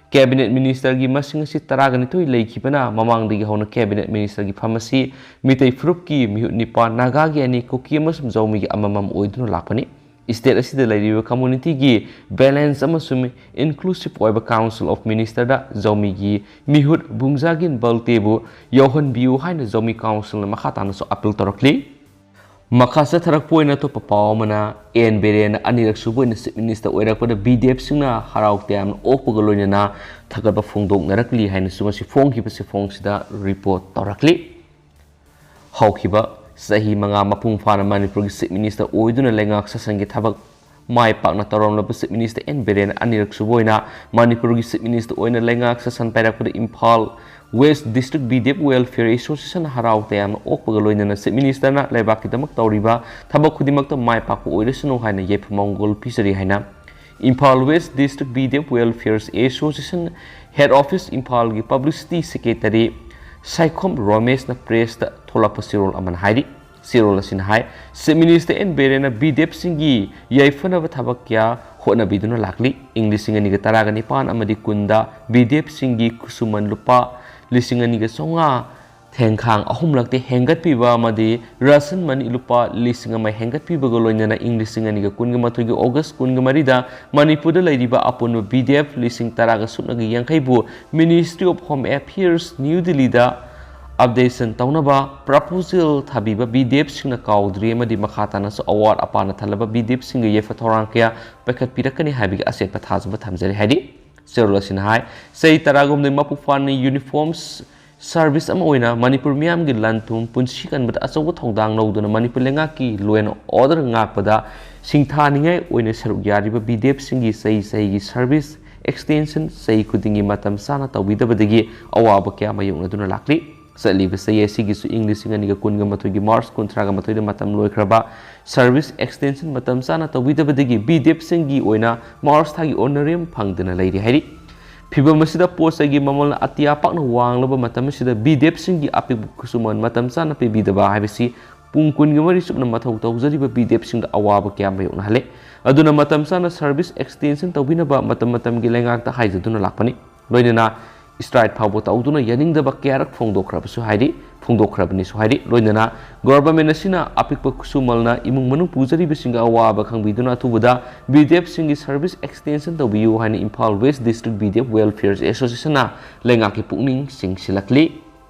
Cabinet Ministerꯒꯤ ꯃꯁꯤꯡ ꯑꯁꯤ ꯇꯔꯥꯒ ꯅꯤꯊꯣꯏ ꯂꯩꯈꯤꯕꯅ ꯃꯃꯥꯡꯗꯒꯤ ꯍꯧꯅ Cabinet Ministerꯒꯤ ꯐꯝ ꯑꯁꯤ ꯃꯤꯇꯩ ꯐꯨꯔꯨꯞꯀꯤ ꯃꯤꯍꯨꯠ ꯅꯤꯄꯥꯟ, ꯅꯥꯒꯥꯒꯤ ꯑꯅꯤ, ꯀꯨꯀꯤ ꯑꯃꯁꯨꯡ ꯖꯧꯃꯤꯒꯤ ꯑꯃꯃꯝ ꯑꯣꯏꯗꯨꯅ ꯂꯥꯛꯄꯅꯤ꯫ State ꯑꯁꯤꯗ ꯂꯩꯔꯤꯕ communityꯒꯤ balance ꯑꯃꯁꯨꯡ inclusive ꯑꯣꯏꯕ Council of Ministerꯗ ꯖꯧꯃꯤꯒꯤ ꯃꯤꯍꯨꯠ ꯕꯨꯡꯖꯥꯒꯤꯟ ꯕꯜꯇꯦꯕꯨ ꯌꯥꯎꯍꯟꯕꯤꯌꯨ ꯍꯥꯏꯅ ꯖꯧꯃꯤ Councilꯅ ꯃꯈꯥ ꯇꯥꯅꯁꯨ appeal ꯇꯧꯔꯛꯂꯤ꯫ ꯃꯈꯥ ꯆꯠꯊꯔꯛꯄ ꯑꯣꯏꯅ ꯑꯇꯣꯞꯄ ꯄꯥꯎ ꯑꯃꯅ, ꯑꯦꯟ ꯕꯤꯔꯦꯟꯅ ꯑꯅꯤꯔꯛ ꯁꯨꯕ ꯑꯣꯏꯅ Chief Minister ꯑꯣꯏꯔꯛꯄꯗ BDFꯁꯤꯡꯅ ꯍꯔꯥꯎ ꯇꯌꯥꯝꯅ ꯑꯣꯛꯄꯒ ꯂꯣꯏꯅꯅ ꯊꯥꯒꯠꯄ ꯐꯣꯡꯗꯣꯛꯅꯔꯛꯂꯤ ꯍꯥꯏꯅꯁꯨ ꯉꯁꯤ ꯐꯣꯡꯈꯤꯕ ꯆꯦꯐꯣꯡꯁꯤꯗ report ꯇꯧꯔꯛꯂꯤ꯫ ꯍꯧꯈꯤꯕ ꯆꯍꯤ ꯃꯉꯥ ꯃꯄꯨꯡ ꯐꯥꯅ ꯃꯅꯤꯄꯨꯔꯒꯤ Chief Minister ꯑꯣꯏꯗꯨꯅ ꯂꯩꯉꯥꯛ ꯁꯥꯁꯟꯒꯤ ꯊꯕꯛ ꯃꯥꯏ ꯄꯥꯛꯅ ꯇꯧꯔꯝꯂꯕ Chief Minister ꯑꯦꯟ ꯕꯤꯔꯦꯟ ꯑꯅꯤꯔꯛ ꯁꯨꯕ ꯑꯣꯏꯅ ꯃꯅꯤꯄꯨꯔꯒꯤ Chief Minister ꯑꯣꯏꯅ ꯂꯩꯉꯥꯛ ꯁꯥꯁꯟ ꯄꯥꯏꯔꯛꯄꯗ Imphal West District BDF Welfare Association ꯍꯔꯥꯎ ꯇꯌꯥꯝꯅ ꯑꯣꯛꯄꯒ ꯂꯣꯏꯅꯅ Chief Ministerꯅ ꯂꯩꯕꯥꯛꯀꯤꯗꯃꯛ ꯇꯧꯔꯤꯕ ꯊꯕꯛ ꯈꯨꯗꯤꯡꯃꯛꯇ ꯃꯥꯏ ꯄꯥꯛꯄ ꯑꯣꯏꯔꯁꯅꯨ ꯍꯥꯏꯅ ꯌꯥꯏꯐ ꯃꯪꯒꯣꯜ ꯄꯤꯖꯔꯤ ꯍꯥꯏꯅ Imphal West District BDF Welfare Association Head Office ꯏꯝꯐꯥꯜꯒꯤ Publicity Secretary ꯁꯥꯏꯈꯣꯝ ꯔꯣꯃꯦꯁꯅ pressꯇ ꯊꯣꯛꯂꯛꯄ ꯆꯦꯔꯣꯜ ꯑꯃꯅ ꯍꯥꯏꯔꯤ꯫ ꯆꯦꯔꯣꯜ ꯑꯁꯤꯅ ꯍꯥꯏ, Chief Minister ꯑꯦꯟ ꯕꯤꯔꯦꯟꯅ BDFꯁꯤꯡꯒꯤ ꯌꯥꯏꯐꯅꯕ ꯊꯕꯛ ꯀꯌꯥ ꯍꯣꯠꯅꯕꯤꯗꯨꯅ ꯂꯥꯛꯂꯤ꯫ ꯏꯪ ꯂꯤꯁꯤꯡ ꯑꯅꯤꯒ ꯇꯔꯥꯒ ꯅꯤꯄꯥꯟ ꯑꯃꯗꯤ ꯀꯨꯟꯗ BDFꯁꯤꯡꯒꯤ ꯈꯨꯠꯁꯨꯃꯟ ꯂꯨꯄꯥ ꯂꯤꯁꯤꯡ ꯑꯅꯤꯒ ꯆꯥꯝꯃꯉꯥ ꯊꯦꯡꯈꯥꯡ ꯑꯍꯨꯝꯂꯛꯇꯤ ꯍꯦꯟꯒꯠꯄꯤꯕ ꯑꯃꯗꯤ ration money ꯂꯨꯄꯥ ꯂꯤꯁꯤꯡ ꯑꯃ ꯍꯦꯟꯒꯠꯄꯤꯕꯒ ꯂꯣꯏꯅꯅ ꯏꯪ ꯂꯤꯁꯤꯡ ꯑꯅꯤꯒ ꯀꯨꯟꯒ ꯃꯥꯊꯣꯏꯒꯤ August ꯀꯨꯟꯒ ꯃꯔꯤꯗ ꯃꯅꯤꯄꯨꯔꯗ ꯂꯩꯔꯤꯕ ꯑꯄꯨꯟꯕ BDF ꯂꯤꯁꯤꯡ ꯇꯔꯥꯒ ꯁꯨꯞꯅꯒ ꯌꯥꯡꯈꯩꯕꯨ Ministry of Home Affairs, New Delhiꯗ updation ꯇꯧꯅꯕ proposal ꯊꯥꯕꯤꯕ BDFꯁꯤꯡꯅ ꯀꯥꯎꯗ꯭ꯔꯤ ꯑꯃꯗꯤ ꯃꯈꯥ ꯇꯥꯅꯁꯨ ꯑꯋꯥꯠ ꯑꯄꯥꯅ ꯊꯜꯂꯕ BDFꯁꯤꯡꯒꯤ ꯌꯥꯏꯐ ꯊꯧꯔꯥꯡ ꯀꯌꯥ ꯄꯥꯏꯈꯠꯄꯤꯔꯛꯀꯅꯤ ꯍꯥꯏꯕꯒꯤ ꯑꯆꯦꯠꯄ ꯊꯥꯖꯕ ꯊꯝꯖꯔꯤ ꯍꯥꯏꯔꯤ꯫ ꯆꯦꯔꯣꯜ ꯑꯁꯤꯅ ꯍꯥꯏ, ꯆꯍꯤ ꯇꯔꯥꯒꯨꯝꯗꯩ ꯃꯄꯨꯡ ꯐꯥꯅ uniform service ꯑꯃ ꯑꯣꯏꯅ ꯃꯅꯤꯄꯨꯔ ꯃꯤꯌꯥꯝꯒꯤ ꯂꯟ ꯊꯨꯝ ꯄꯨꯟꯁꯤ ꯀꯟꯕꯗ ꯑꯆꯧꯕ ꯊꯧꯗꯥꯡ ꯂꯧꯗꯨꯅ ꯃꯅꯤꯄꯨꯔ ꯂꯩꯉꯥꯛꯀꯤ law and order ꯉꯥꯛꯄꯗ ꯁꯤꯡꯊꯥꯅꯤꯡꯉꯥꯏ ꯑꯣꯏꯅ ꯁꯔꯨꯛ ꯌꯥꯔꯤꯕ BDFꯁꯤꯡꯒꯤ ꯆꯍꯤ ꯆꯍꯤꯒꯤ service extension ꯆꯍꯤ ꯈꯨꯗꯤꯡꯒꯤ ꯃꯇꯝ ꯆꯥꯅ ꯇꯧꯕꯤꯗꯕꯗꯒꯤ ꯑꯋꯥꯕ ꯀꯌꯥ ꯃꯥꯌꯣꯛꯅꯗꯨꯅ ꯂꯥꯛꯂꯤ꯫ ꯆꯠꯂꯤꯕ ꯆꯍꯤ ꯑꯁꯤꯒꯤꯁꯨ ꯏꯪ ꯂꯤꯁꯤꯡ ꯑꯅꯤꯒ ꯀꯨꯟꯒ ꯃꯥꯊꯣꯏꯒꯤ March ꯀꯨꯟꯊ꯭ꯔꯥꯒ ꯃꯥꯊꯣꯏꯗ ꯃꯇꯝ ꯂꯣꯏꯈ꯭ꯔꯕ service extension ꯃꯇꯝ ꯆꯥꯅ ꯇꯧꯕꯤꯗꯕꯗꯒꯤ BDFꯁꯤꯡꯒꯤ ꯑꯣꯏꯅ March ꯊꯥꯒꯤ honorarium ꯐꯪꯗꯅ ꯂꯩꯔꯤ ꯍꯥꯏꯔꯤ꯫ ꯐꯤꯚꯝ ꯑꯁꯤꯗ ꯄꯣꯠ ꯆꯩꯒꯤ ꯃꯃꯜ ꯑꯇꯤꯌꯥ ꯄꯥꯛꯅ ꯋꯥꯡꯂꯕ ꯃꯇꯝ ꯑꯁꯤꯗ BDFꯁꯤꯡꯒꯤ ꯑꯄꯤꯛꯄ ꯈꯨꯠꯁꯨꯃꯟ ꯃꯇꯝ ꯆꯥꯅ ꯄꯤꯕꯤꯗꯕ ꯍꯥꯏꯕꯁꯤ ꯄꯨꯡ ꯀꯨꯟꯒ ꯃꯔꯤ ꯆꯨꯞꯅ ꯃꯊꯧ ꯇꯧꯖꯔꯤꯕ ꯕꯤ ꯗꯤ ꯑꯦꯐꯁꯤꯡꯗ ꯑꯋꯥꯕ ꯀꯌꯥ ꯃꯥꯌꯣꯛꯅꯍꯜꯂꯦ꯫ ꯑꯗꯨꯅ ꯃꯇꯝ ꯆꯥꯅ ꯁꯔꯚꯤꯁ ꯑꯦꯛꯁꯇꯦꯟꯁꯟ ꯇꯧꯕꯤꯅꯕ ꯃꯇꯝ ꯃꯇꯝꯒꯤ ꯂꯩꯉꯥꯛꯇ ꯍꯥꯏꯖꯗꯨꯅ ꯂꯥꯛꯄꯅꯤ꯫ ꯂꯣꯏꯅꯅ ꯏꯁꯇ꯭ꯔꯥꯏꯛ ꯐꯥꯎꯕ ꯇꯧꯗꯨꯅ ꯌꯥꯅꯤꯡꯗꯕ ꯀꯌꯥꯔꯛ ꯐꯣꯡꯗꯣꯛꯈ꯭ꯔꯕꯁꯨ ꯍꯥꯏꯔꯤ, ꯐꯣꯡꯗꯣꯛꯈ꯭ꯔꯕꯅꯤꯁꯨ ꯍꯥꯏꯔꯤ꯫ ꯂꯣꯏꯅꯅ ꯒꯣꯚꯔꯟꯃꯦꯟ ꯑꯁꯤꯅ ꯑꯄꯤꯛꯄ ꯈꯨꯠꯁꯨꯃꯜꯅ ꯏꯃꯨꯡ ꯃꯅꯨꯡ ꯄꯨꯖꯔꯤꯕꯁꯤꯡꯒꯤ ꯑꯋꯥꯕ ꯈꯪꯕꯤꯗꯨꯅ ꯑꯊꯨꯕꯗ ꯕꯤ ꯗꯤ ꯑꯦꯐꯁꯤꯡꯒꯤ ꯁꯔꯚꯤꯁ ꯑꯦꯛꯁꯇꯦꯟꯁꯟ ꯇꯧꯕꯤꯌꯨ ꯍꯥꯏꯅ Imphal west district B D F welfare ꯑꯦꯁꯣꯁꯤꯌꯦꯁꯟꯅ ꯂꯩꯉꯥꯛꯀꯤ ꯄꯨꯛꯅꯤꯡ ꯆꯤꯡꯁꯤꯜꯂꯛꯂꯤ꯫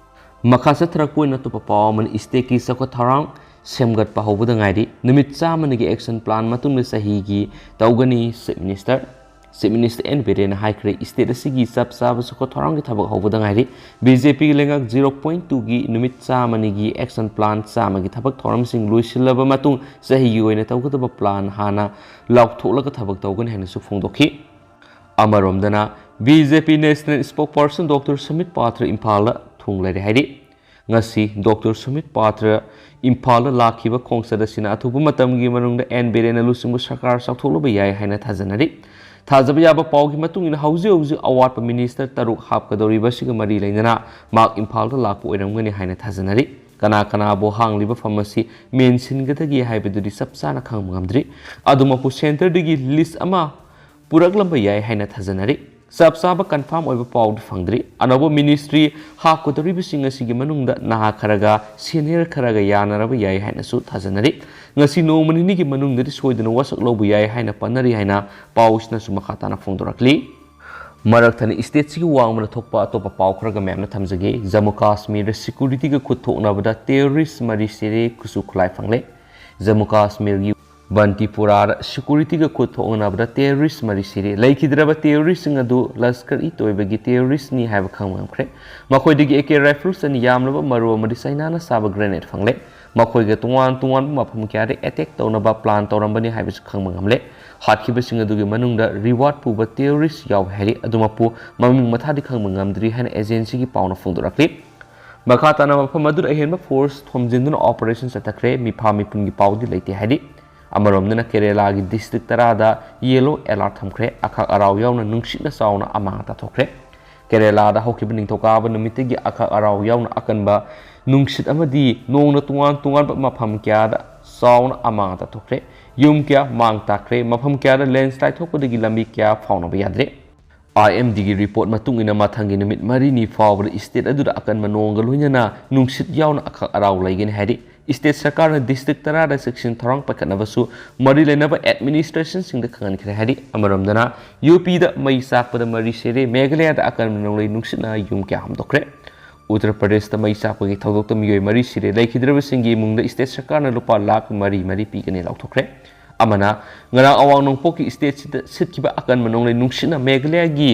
ꯃꯈꯥ ꯆꯠꯊꯔꯛꯄ ꯑꯣꯏꯅ ꯑꯇꯣꯞꯄ ꯄꯥꯎ ꯑꯃꯅ ꯏꯁꯇꯦꯠꯀꯤ ꯆꯥꯎꯈꯠ ꯊꯧꯔꯥꯡ ꯁꯦꯝꯒꯠꯄ ꯍꯧꯕꯗ ꯉꯥꯏꯔꯤ꯫ ꯅꯨꯃꯤꯠ ꯆꯥꯝꯃꯅꯤꯒꯤ ꯑꯦꯛꯁꯟ ꯄ꯭ꯂꯥꯟ ꯃꯇꯨꯡꯗ ꯆꯍꯤꯒꯤ ꯇꯧꯒꯅꯤ꯫ Chief minister, chief minister N ꯕꯤꯔꯦꯟꯅ ꯍꯥꯏꯈ꯭ꯔꯦ, ꯏꯁꯇꯦꯠ ꯑꯁꯤꯒꯤ ꯆꯞ ꯆꯥꯕ ꯆꯥꯎꯈꯠ ꯊꯧꯔꯥꯡꯒꯤ ꯊꯕꯛ ꯍꯧꯕꯗ ꯉꯥꯏꯔꯤ꯫ ꯕꯤ ꯖꯦ ꯄꯤꯒꯤ ꯂꯩꯉꯥꯛ ꯖꯤꯔꯣ ꯄꯣꯏꯟ ꯇꯨꯒꯤ ꯅꯨꯃꯤꯠ ꯆꯥꯝꯃꯅꯤꯒꯤ ꯑꯦꯛꯁꯟ ꯄ꯭ꯂꯥꯟ ꯆꯥꯝꯃꯒꯤ ꯊꯕꯛ ꯊꯧꯔꯝꯁꯤꯡ ꯂꯣꯏꯁꯤꯜꯂꯕ ꯃꯇꯨꯡ ꯆꯍꯤꯒꯤ ꯑꯣꯏꯅ ꯇꯧꯒꯗꯕ ꯄ꯭ꯂꯥꯟ ꯍꯥꯟꯅ ꯂꯥꯎꯊꯣꯛꯂꯒ ꯊꯕꯛ ꯇꯧꯒꯅꯤ ꯍꯥꯏꯅꯁꯨ ꯐꯣꯡꯗꯣꯛꯈꯤ꯫ ꯑꯃꯔꯣꯝꯗꯅ, ꯕꯤ ꯖꯦ ꯄꯤ ꯅꯦꯁꯅꯦꯜ ꯁ꯭ꯄꯣꯛꯄꯔꯁꯟ ꯗꯣꯛꯇꯔ ꯁꯃꯤꯠ ꯄꯥꯊ꯭ꯔ ꯏꯝꯐꯥꯜꯗ ꯊꯨꯡ ꯂꯩꯔꯦ ꯍꯥꯏꯔꯤ꯫ ꯉꯁꯤ ꯗꯣꯛꯇꯔ ꯁꯃꯤꯠ ꯄꯥꯊ꯭ꯔ ꯏꯝꯐꯥꯜꯗ ꯂꯥꯛꯈꯤꯕ ꯈꯣꯡꯆꯠ ꯑꯁꯤꯅ ꯑꯊꯨꯕ ꯃꯇꯝꯒꯤ ꯃꯅꯨꯡꯗ ꯑꯦꯟ ꯕꯤꯔꯦꯟꯅ ꯂꯨꯆꯤꯡꯕ ꯁꯔꯀꯥꯔ ꯆꯥꯎꯊꯣꯛꯂꯕ ꯌꯥꯏ ꯍꯥꯏꯅ ꯊꯥꯖꯅꯔꯤ꯫ ꯊꯥꯖꯕ ꯌꯥꯕ ꯄꯥꯎꯒꯤ ꯃꯇꯨꯡ ꯏꯟꯅ, ꯍꯧꯖꯤꯛ ꯍꯧꯖꯤꯛ ꯑꯋꯥꯠꯄ ꯃꯤꯅꯤꯁꯇꯔ ꯇꯔꯨꯛ ꯍꯥꯞꯀꯗꯧꯔꯤꯕ ꯑꯁꯤꯒ ꯃꯔꯤ ꯂꯩꯅꯅ ꯃꯍꯥꯛ ꯏꯝꯐꯥꯜꯗ ꯂꯥꯛꯄ ꯑꯣꯏꯔꯝꯒꯅꯤ ꯍꯥꯏꯅ ꯊꯥꯖꯅꯔꯤ꯫ ꯀꯅꯥ ꯀꯅꯥꯕꯨ ꯍꯥꯡꯂꯤꯕ ꯐꯝ ꯑꯁꯤ ꯃꯦꯟꯁꯤꯟꯒꯗꯒꯦ ꯍꯥꯏꯕꯗꯨꯗꯤ ꯆꯞ ꯆꯥꯅ ꯈꯪꯕ ꯉꯝꯗ꯭ꯔꯤ꯫ ꯑꯗꯨꯃꯛꯄꯨ, ꯁꯦꯟꯇꯔꯗꯒꯤ ꯂꯤꯁ ꯑꯃ ꯄꯨꯔꯛꯂꯝꯕ ꯌꯥꯏ ꯍꯥꯏꯅ ꯊꯥꯖꯅꯔꯤ꯫ ꯆꯞ ꯆꯥꯕ ꯀꯟꯐꯥꯔꯝ ꯑꯣꯏꯕ ꯄꯥꯎꯗꯤ ꯐꯪꯗ꯭ꯔꯤ꯫ ꯑꯅꯧꯕ ꯃꯤꯅꯤꯁꯇ꯭ꯔꯤ ꯍꯥꯞꯀꯗꯧꯔꯤꯕꯁꯤꯡ ꯑꯁꯤꯒꯤ ꯃꯅꯨꯡꯗ ꯅꯍꯥ ꯈꯔꯒ ꯁꯦꯅꯤꯌꯔ ꯈꯔꯒ ꯌꯥꯅꯔꯕ ꯌꯥꯏ ꯍꯥꯏꯅꯁꯨ ꯊꯥꯖꯅꯔꯤ꯫ ꯉꯁꯤ ꯅꯣꯡꯃ ꯅꯤꯅꯤꯒꯤ ꯃꯅꯨꯡꯗꯗꯤ ꯁꯣꯏꯗꯅ ꯋꯥꯁꯛ ꯂꯧꯕ ꯌꯥꯏ ꯍꯥꯏꯅ ꯄꯟꯅꯔꯤ ꯍꯥꯏꯅ ꯄꯥꯎꯁꯤꯅꯁꯨ ꯃꯈꯥ ꯇꯥꯅ ꯐꯣꯡꯗꯣꯔꯛꯂꯤ꯫ ꯃꯔꯛ ꯊꯠꯅ ꯏꯁꯇꯦꯠꯁꯤꯒꯤ ꯋꯥꯡꯃꯗ ꯊꯣꯛꯄ ꯑꯇꯣꯞꯄ ꯄꯥꯎ ꯈꯔꯒ ꯃꯌꯥꯝꯅ ꯊꯝꯖꯒꯦ꯫ ꯖꯝꯃꯨ ꯀꯥꯁꯃꯤꯔꯗ ꯁꯦꯀ꯭ꯌꯨꯔꯤꯇꯤꯒ ꯈꯨꯠ ꯊꯣꯛꯅꯕꯗ ꯇꯦꯔꯣꯔꯤꯁ ꯃꯔꯤ ꯁꯤꯔꯦ, ꯈꯨꯠꯁꯨ ꯈꯨꯠꯂꯥꯏ ꯐꯪꯂꯦ꯫ ꯖꯝꯃꯨ ꯀꯥꯁꯃꯤꯔꯒꯤ ꯕꯟꯇꯤꯄꯨꯔꯥꯗ ꯁꯦꯀ꯭ꯌꯨꯔꯤꯇꯤꯒ ꯈꯨꯠ ꯊꯣꯛꯅꯕꯗ ꯇꯦꯔꯣꯔꯤꯁ ꯃꯔꯤ ꯁꯤꯔꯦ꯫ ꯂꯩꯈꯤꯗ꯭ꯔꯕ ꯇꯦꯔꯣꯔꯤꯁꯁꯤꯡ ꯑꯗꯨ ꯂꯁꯀꯔ ꯏ ꯇꯣꯏꯕꯒꯤ ꯇꯦꯔꯣꯔꯤꯁꯅꯤ ꯍꯥꯏꯕ ꯈꯪꯕ ꯉꯝꯈ꯭ꯔꯦ꯫ ꯃꯈꯣꯏꯗꯒꯤ ꯑꯦ ꯀꯦ ꯔꯥꯏꯐꯜꯁ ꯑꯅꯤ ꯌꯥꯝꯂꯕ ꯃꯔꯨ ꯑꯃꯗꯤ ꯆꯥꯏꯅꯥꯅ ꯁꯥꯕ ꯒ꯭ꯔꯦꯅꯦꯗ ꯐꯪꯂꯦ꯫ ꯃꯈꯣꯏꯒ ꯇꯣꯉꯥꯟ ꯇꯣꯉꯥꯟꯕ ꯃꯐꯝ ꯀꯌꯥꯗ ꯑꯦꯇꯦꯛ ꯇꯧꯅꯕ ꯄ꯭ꯂꯥꯟ ꯇꯧꯔꯝꯕꯅꯤ ꯍꯥꯏꯕꯁꯨ ꯈꯪꯕ ꯉꯝꯂꯦ꯫ ꯍꯥꯠꯈꯤꯕꯁꯤꯡ ꯑꯗꯨꯒꯤ ꯃꯅꯨꯡꯗ ꯔꯤꯋꯥꯔꯗ ꯄꯨꯕ ꯇꯦꯔꯣꯔꯤꯁ ꯌꯥꯎꯏ ꯍꯥꯏꯔꯤ꯫ ꯑꯗꯨꯃꯛꯄꯨ ꯃꯃꯤꯡ ꯃꯊꯥꯗꯤ ꯈꯪꯕ ꯉꯝꯗ꯭ꯔꯤ ꯍꯥꯏꯅ ꯑꯦꯖꯦꯟꯁꯤꯒꯤ ꯄꯥꯎꯅ ꯐꯣꯡꯗꯣꯔꯛꯂꯤ꯫ ꯃꯈꯥ ꯇꯥꯅ ꯃꯐꯝ ꯑꯗꯨꯗ ꯑꯍꯦꯟꯕ ꯐꯣꯔꯁ ꯊꯣꯝꯖꯤꯟꯗꯨꯅ ꯑꯣꯄꯔꯦꯁꯟ ꯆꯠꯊꯈ꯭ꯔꯦ꯫ ꯃꯤꯐꯥ ꯃꯤꯄꯨꯟꯒꯤ ꯄꯥꯎꯗꯤ ꯂꯩꯇꯦ ꯍꯥꯏꯔꯤ꯫ ꯑꯃꯔꯣꯝꯗꯅ ꯀꯦꯔꯦꯂꯥꯒꯤ ꯗꯤꯁꯇ꯭ꯔꯤꯛ ꯇꯔꯥꯗ ꯌꯦꯂꯣ ꯑꯦꯂꯥꯔꯠ ꯊꯝꯈ꯭ꯔꯦ꯫ ꯑꯈꯥꯛ ꯑꯔꯥꯎ ꯌꯥꯎꯅ ꯅꯨꯡꯁꯤꯠꯅ ꯆꯥꯎꯅ ꯑꯃꯥꯡ ꯑꯇꯥ ꯊꯣꯛꯈ꯭ꯔꯦ꯫ ꯀꯦꯔꯦꯂꯥꯗ ꯍꯧꯈꯤꯕ ꯅꯤꯡꯊꯧꯀꯥꯕ ꯅꯨꯃꯤꯠꯇꯒꯤ ꯑꯈꯥꯛ ꯑꯔꯥꯎ ꯌꯥꯎꯅ ꯑꯀꯟꯕ ꯅꯨꯡꯁꯤꯠ ꯑꯃꯗꯤ ꯅꯣꯡꯅ ꯇꯣꯉꯥꯟ ꯇꯣꯉꯥꯟꯕ ꯃꯐꯝ ꯀꯌꯥꯗ ꯆꯥꯎꯅ ꯑꯃꯥꯡ ꯑꯇꯥ ꯊꯣꯛꯈ꯭ꯔꯦ꯫ ꯌꯨꯝ ꯀꯌꯥ ꯃꯥꯡ ꯇꯥꯛꯈ꯭ꯔꯦ꯫ ꯃꯐꯝ ꯀꯌꯥꯗ ꯂꯦꯟꯁ꯭ꯂꯥꯏꯗ ꯊꯣꯛꯄꯗꯒꯤ ꯂꯝꯕꯤ ꯀꯌꯥ ꯐꯥꯎꯅꯕ ꯌꯥꯗ꯭ꯔꯦ꯫ ꯑꯥꯏ ꯑꯦꯝ ꯗꯤꯒꯤ ꯔꯤꯄꯣꯔꯠ ꯃꯇꯨꯡ ꯏꯟꯅ ꯃꯊꯪꯒꯤ ꯅꯨꯃꯤꯠ ꯃꯔꯤꯅꯤ ꯐꯥꯎꯕꯗ ꯏꯁꯇꯦꯠ ꯑꯗꯨꯗ ꯑꯀꯟꯕ ꯅꯣꯡꯒ ꯂꯣꯏꯅꯅ ꯅꯨꯡꯁꯤꯠ ꯌꯥꯎꯅ ꯑꯈꯥꯛ ꯑꯔꯥꯎ ꯂꯩꯒꯅꯤ ꯍꯥꯏꯔꯤ꯫ ꯏꯁꯇꯦꯠ ꯁꯔꯀꯥꯔꯅ ꯗꯤꯁꯇ꯭ꯔꯤꯛ ꯇꯔꯥꯗ ꯆꯦꯛꯁꯤꯟ ꯊꯧꯔꯥꯡ ꯄꯥꯏꯈꯠꯅꯕꯁꯨ ꯃꯔꯤ ꯂꯩꯅꯕ ꯑꯦꯗꯃꯤꯅꯤꯁꯇ꯭ꯔꯦꯁꯟꯁꯤꯡꯗ ꯈꯪꯍꯟꯈ꯭ꯔꯦ ꯍꯥꯏꯔꯤ꯫ ꯑꯃꯔꯣꯝꯗꯅ ꯌꯨ ꯄꯤꯗ ꯃꯩ ꯆꯥꯛꯄꯗ ꯃꯔꯤ ꯁꯤꯔꯦ꯫ ꯃꯦꯘꯥꯂꯌꯥꯗ ꯑꯀꯟꯕ ꯅꯣꯡꯂꯩ ꯅꯨꯡꯁꯤꯠꯅ ꯌꯨꯝ ꯀꯌꯥ ꯍꯥꯝꯗꯣꯛꯈ꯭ꯔꯦ꯫ ꯎꯠꯇꯔ ꯄ꯭ꯔꯗꯦꯁꯇ ꯃꯩ ꯆꯥꯛꯄꯒꯤ ꯊꯧꯗꯣꯛꯇ ꯃꯤꯑꯣꯏ ꯃꯔꯤ ꯁꯤꯔꯦ꯫ ꯂꯩꯈꯤꯗ꯭ꯔꯕꯁꯤꯡꯒꯤ ꯏꯃꯨꯡꯗ ꯏꯁꯇꯦꯠ ꯁꯔꯀꯥꯔꯅ ꯂꯨꯄꯥ ꯂꯥꯈ ꯃꯔꯤ ꯃꯔꯤ ꯄꯤꯒꯅꯤ ꯂꯥꯎꯊꯣꯛꯈ꯭ꯔꯦ꯫ ꯑꯃꯅ ꯉꯔꯥꯡ ꯑꯋꯥꯡ ꯅꯣꯡꯄꯣꯛꯀꯤ ꯏꯁꯇꯦꯠꯁꯤꯗ ꯁꯤꯠꯈꯤꯕ ꯑꯀꯟꯕ ꯅꯣꯡꯂꯩ ꯅꯨꯡꯁꯤꯠꯅ ꯃꯦꯘꯥꯂꯌꯥꯒꯤ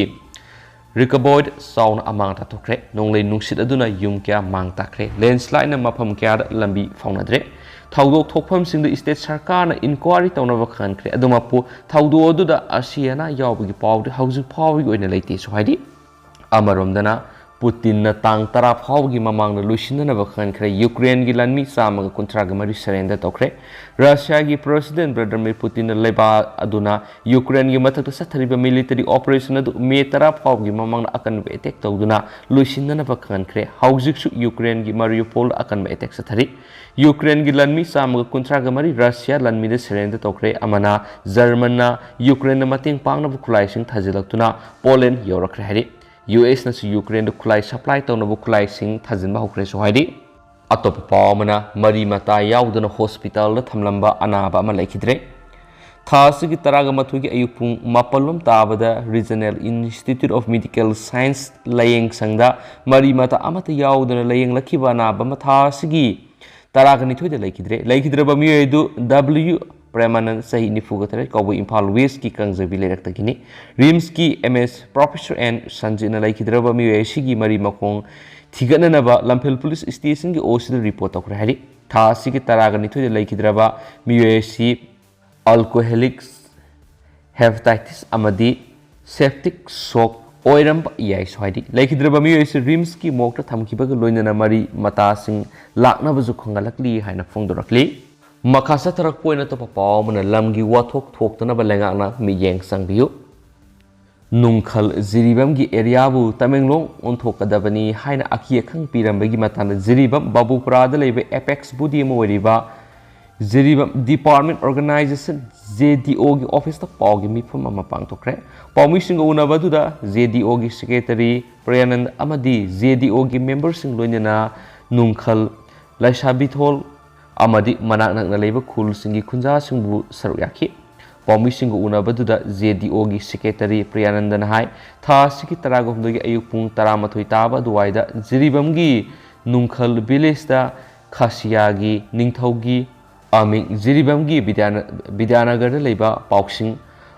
ꯔꯤꯀꯕꯣꯏꯗ ꯆꯥꯎꯅ ꯑꯃꯥꯡ ꯇꯥꯊꯣꯛꯈ꯭ꯔꯦ꯫ ꯅꯣꯡꯂꯩ ꯅꯨꯡꯁꯤꯠ ꯑꯗꯨꯅ ꯌꯨꯝ ꯀꯌꯥ ꯃꯥꯡ ꯇꯥꯛꯈ꯭ꯔꯦ꯫ ꯂꯦꯟꯁ꯭ꯂꯥꯏꯗꯅ ꯃꯐꯝ ꯀꯌꯥꯗ ꯂꯝꯕꯤ ꯐꯥꯎꯅꯗ꯭ꯔꯦ꯫ ꯊꯧꯗꯣꯛ ꯊꯣꯛꯐꯝꯁꯤꯡꯗ ꯏꯁꯇꯦꯠ ꯁꯔꯀꯥꯔꯅ ꯏꯟꯀ꯭ꯋꯥꯔꯤ ꯇꯧꯅꯕ ꯈꯪꯍꯟꯈ꯭ꯔꯦ꯫ ꯑꯗꯨꯃꯛꯄꯨ ꯊꯧꯗꯣꯛ ꯑꯗꯨꯗ ꯑꯁꯤ ꯑꯅꯥ ꯌꯥꯎꯕꯒꯤ ꯄꯥꯎꯗꯤ ꯍꯧꯖꯤꯛ ꯐꯥꯎꯕꯒꯤ ꯑꯣꯏꯅ ꯂꯩꯇꯦꯁꯨ ꯍꯥꯏꯔꯤ꯫ ꯑꯃꯔꯣꯝꯗꯅ ꯄꯨꯇꯤꯟꯅ ꯇꯥꯡ ꯇꯔꯥ ꯐꯥꯎꯕꯒꯤ ꯃꯃꯥꯡꯗ ꯂꯣꯏꯁꯤꯟꯅꯅꯕ ꯈꯪꯍꯟꯈ꯭ꯔꯦ꯫ ꯌꯨꯀ꯭ꯔꯦꯟꯒꯤ ꯂꯥꯟꯃꯤ ꯆꯥꯝꯃꯒ ꯀꯨꯟꯊ꯭ꯔꯥꯒ ꯃꯔꯤ ꯁꯔꯦꯟꯗꯔ ꯇꯧꯈ꯭ꯔꯦ꯫ ꯔꯁꯤꯌꯥꯒꯤ ꯄ꯭ꯔꯁꯤꯗꯦꯟ ꯚ꯭ꯂꯥꯗꯤꯃꯤꯔ ꯄꯨꯇꯤꯟꯅ ꯂꯩꯕꯥꯛ ꯑꯗꯨꯅ ꯌꯨꯀ꯭ꯔꯦꯟꯒꯤ ꯃꯊꯛꯇ ꯆꯠꯊꯔꯤꯕ ꯃꯤꯂꯤꯇꯔꯤ ꯑꯣꯄꯔꯦꯁꯟ ꯑꯗꯨ ꯃꯦ ꯇꯔꯥ ꯐꯥꯎꯕꯒꯤ ꯃꯃꯥꯡꯗ ꯑꯀꯟꯕ ꯑꯦꯇꯦꯛ ꯇꯧꯗꯨꯅ ꯂꯣꯏꯁꯤꯟꯅꯅꯕ ꯈꯪꯍꯟꯈ꯭ꯔꯦ꯫ ꯍꯧꯖꯤꯛꯁꯨ ꯌꯨꯀ꯭ꯔꯦꯟꯒꯤ ꯃꯥꯔꯤꯌꯨꯄꯣꯜꯗ ꯑꯀꯟꯕ ꯑꯦꯇꯦꯛ ꯆꯠꯊꯔꯤ꯫ ꯌꯨꯀ꯭ꯔꯦꯟꯒꯤ ꯂꯥꯟꯃꯤ ꯆꯥꯝꯃꯒ ꯀꯨꯟꯊ꯭ꯔꯥꯒ ꯃꯔꯤ ꯔꯁꯤꯌꯥ ꯂꯥꯟꯃꯤꯗ ꯁꯔꯦꯟꯗꯔ ꯇꯧꯈ꯭ꯔꯦ꯫ ꯑꯃꯅ ꯖꯔꯃꯟꯅ ꯌꯨꯀ꯭ꯔꯦꯟꯗ ꯃꯇꯦꯡ ꯄꯥꯡꯅꯕ ꯈꯨꯠꯂꯥꯏꯁꯤꯡ ꯊꯥꯖꯤꯜꯂꯛꯇꯨꯅ ꯄꯣꯂꯦꯟ ꯌꯧꯔꯛꯈ꯭ꯔꯦ ꯍꯥꯏꯔꯤ꯫ ꯌꯨ ꯑꯦꯁꯅꯁꯨ ꯌꯨꯀ꯭ꯔꯦꯟꯗ ꯈꯨꯠꯂꯥꯏ ꯁꯄ꯭ꯂꯥꯏ ꯇꯧꯅꯕ ꯈꯨꯠꯂꯥꯏꯁꯤꯡ ꯊꯥꯖꯤꯟꯕ ꯍꯧꯈ꯭ꯔꯦꯁꯨ ꯍꯥꯏꯔꯤ꯫ ꯑꯇꯣꯞꯄ ꯄꯥꯎ ꯑꯃꯅ, ꯃꯔꯤ ꯃꯇꯥ ꯌꯥꯎꯗꯅ ꯍꯣꯁꯄꯤꯇꯥꯜꯗ ꯊꯝꯂꯝꯕ ꯑꯅꯥꯕ ꯑꯃ ꯂꯩꯈꯤꯗ꯭ꯔꯦ꯫ ꯊꯥ ꯑꯁꯤꯒꯤ ꯇꯔꯥꯒ ꯃꯥꯊꯣꯏꯒꯤ ꯑꯌꯨꯛ ꯄꯨꯡ ꯃꯥꯄꯜ ꯂꯣꯝ ꯇꯥꯕꯗ Regional Institute of Medical Science ꯂꯥꯌꯦꯡ ꯁꯪꯗ ꯃꯔꯤ ꯃꯇꯥ ꯑꯃꯠꯇ ꯌꯥꯎꯗꯅ ꯂꯥꯌꯦꯡꯂꯛꯈꯤꯕ ꯑꯅꯥꯕ ꯑꯃ ꯊꯥ ꯑꯁꯤꯒꯤ ꯇꯔꯥꯒ ꯅꯤꯊꯣꯏꯗ ꯂꯩꯈꯤꯗ꯭ꯔꯦ꯫ ꯂꯩꯈꯤꯗ꯭ꯔꯕ ꯃꯤꯑꯣꯏ ꯑꯗꯨ ꯗꯕ꯭ꯂꯤꯎ ꯄ꯭ꯔꯦꯃꯥꯅꯟ, ꯆꯍꯤ ꯅꯤꯐꯨꯒ ꯇꯔꯦꯠ ꯀꯧꯕ, ꯏꯝꯐꯥꯜ ꯋꯦꯁꯀꯤ ꯀꯥꯡꯖꯩꯕꯤ ꯂꯩꯔꯛꯇꯒꯤꯅꯤ꯫ ꯔꯤꯝꯁꯀꯤ ꯑꯦꯝ ꯑꯦꯁ ꯄ꯭ꯔꯣꯐꯦꯁꯔ ꯑꯦꯟ ꯁꯟꯖꯤꯠꯅ ꯂꯩꯈꯤꯗ꯭ꯔꯕ ꯃꯤꯑꯣꯏ ꯑꯁꯤꯒꯤ ꯃꯔꯤ ꯃꯈꯣꯡ ꯊꯤꯒꯠꯅꯅꯕ ꯂꯝꯐꯦꯜ ꯄꯨꯂꯤꯁ ꯁ꯭ꯇꯦꯁꯟꯒꯤ ꯑꯣ ꯁꯤꯗ ꯔꯤꯄꯣꯔꯠ ꯇꯧꯈ꯭ꯔꯦ ꯍꯥꯏꯔꯤ꯫ ꯊꯥ ꯑꯁꯤꯒꯤ ꯇꯔꯥꯒ ꯅꯤꯊꯣꯏꯗ ꯂꯩꯈꯤꯗ꯭ꯔꯕ ꯃꯤꯑꯣꯏ ꯑꯁꯤ alcoholic hepatitis ꯑꯃꯗꯤ septic shock ꯑꯣꯏꯔꯝꯕ ꯌꯥꯏꯁꯨ ꯍꯥꯏꯔꯤ꯫ ꯂꯩꯈꯤꯗ꯭ꯔꯕ ꯃꯤꯑꯣꯏ ꯑꯁꯤ ꯔꯤꯝꯁꯀꯤ ꯃꯣꯔꯒꯇ ꯊꯝꯈꯤꯕꯒ ꯂꯣꯏꯅꯅ ꯃꯔꯤ ꯃꯇꯥꯁꯤꯡ ꯂꯥꯛꯅꯕꯁꯨ ꯈꯪꯍꯜꯂꯛꯂꯤ ꯍꯥꯏꯅ ꯐꯣꯡꯗꯣꯔꯛꯂꯤ꯫ ꯃꯈꯥ ꯆꯠꯊꯔꯛꯄ ꯑꯣꯏꯅ ꯑꯇꯣꯞꯄ ꯄꯥꯎ ꯑꯃꯅ, ꯂꯝꯒꯤ ꯋꯥꯊꯣꯛ ꯊꯣꯛꯇꯅꯕ ꯂꯩꯉꯥꯛꯅ ꯃꯤꯠꯌꯦꯡ ꯆꯪꯕꯤꯌꯨ꯫ ꯅꯨꯡꯈꯜ ꯖꯤꯔꯤꯕꯥꯝꯒꯤ ꯑꯦꯔꯤꯌꯥꯕꯨ ꯇꯃꯦꯡꯂꯣꯡ ꯑꯣꯟꯊꯣꯛꯀꯗꯕꯅꯤ ꯍꯥꯏꯅ ꯑꯀꯤ ꯑꯈꯪ ꯄꯤꯔꯝꯕꯒꯤ ꯃꯇꯥꯡꯗ ꯖꯤꯔꯤꯕꯥꯝ ꯕꯥꯕꯨꯄꯨꯔꯥꯗ ꯂꯩꯕ ꯑꯦꯄꯦꯛꯁ ꯕꯣꯗꯤ ꯑꯃ ꯑꯣꯏꯔꯤꯕ ꯖꯤꯔꯤꯕꯥꯝ ꯗꯤꯄꯥꯔꯠꯃꯦꯟ ꯑꯣꯔꯒꯅꯥꯏꯖꯦꯁꯟ, ꯖꯦ ꯗꯤ ꯑꯣꯒꯤ ꯑꯣꯐꯤꯁꯇ ꯄꯥꯎꯒꯤ ꯃꯤꯐꯝ ꯑꯃ ꯄꯥꯡꯊꯣꯛꯈ꯭ꯔꯦ꯫ ꯄꯥꯎꯃꯤꯁꯤꯡꯒ ꯎꯅꯕ ꯑꯗꯨꯗ ꯖꯦ ꯗꯤ ꯑꯣꯒꯤ ꯁꯦꯀ꯭ꯔꯦꯇꯔꯤ ꯄ꯭ꯔꯤꯌꯥꯅꯟꯗ ꯑꯃꯗꯤ ꯖꯦ ꯗꯤ ꯑꯣꯒꯤ ꯃꯦꯝꯕꯔꯁꯤꯡ ꯂꯣꯏꯅꯅ ꯅꯨꯡꯈꯜ, ꯂꯥꯏꯁꯥꯕꯤꯊꯣꯜ ꯑꯃꯗꯤ ꯃꯅꯥꯛ ꯅꯛꯅ ꯂꯩꯕ ꯈꯨꯜꯁꯤꯡꯒꯤ ꯈꯨꯟꯖꯥꯁꯤꯡꯕꯨ ꯁꯔꯨꯛ ꯌꯥꯈꯤ꯫ ꯄꯥꯎꯃꯤꯁꯤꯡꯒ ꯎꯅꯕꯗꯨꯗ ꯖꯦ ꯗꯤ ꯑꯣꯒꯤ ꯁꯦꯀ꯭ꯔꯦꯇꯔꯤ ꯄ꯭ꯔꯤꯌꯥꯅꯟꯗꯅ ꯍꯥꯏ, ꯊꯥ ꯑꯁꯤꯒꯤ ꯇꯔꯥꯒ ꯍꯨꯝꯗꯣꯏꯒꯤ ꯑꯌꯨꯛ ꯄꯨꯡ ꯇꯔꯥꯃꯥꯊꯣꯏ ꯇꯥꯕ ꯑꯗꯨꯋꯥꯏꯗ ꯖꯤꯔꯤꯕꯥꯝꯒꯤ ꯅꯨꯡꯈꯜ ꯚꯤꯂꯦꯖꯇ ꯈꯥꯁꯤꯌꯥꯒꯤ ꯅꯤꯡꯊꯧꯒꯤ ꯑꯃꯤꯡ ꯖꯤꯔꯤꯕꯥꯝꯒꯤ ꯕꯤꯗ꯭ꯌꯥꯅ-, ꯕꯤꯗ꯭ꯌꯥꯅꯒꯔꯗ ꯂꯩꯕ ꯄꯥꯎꯁꯤꯡ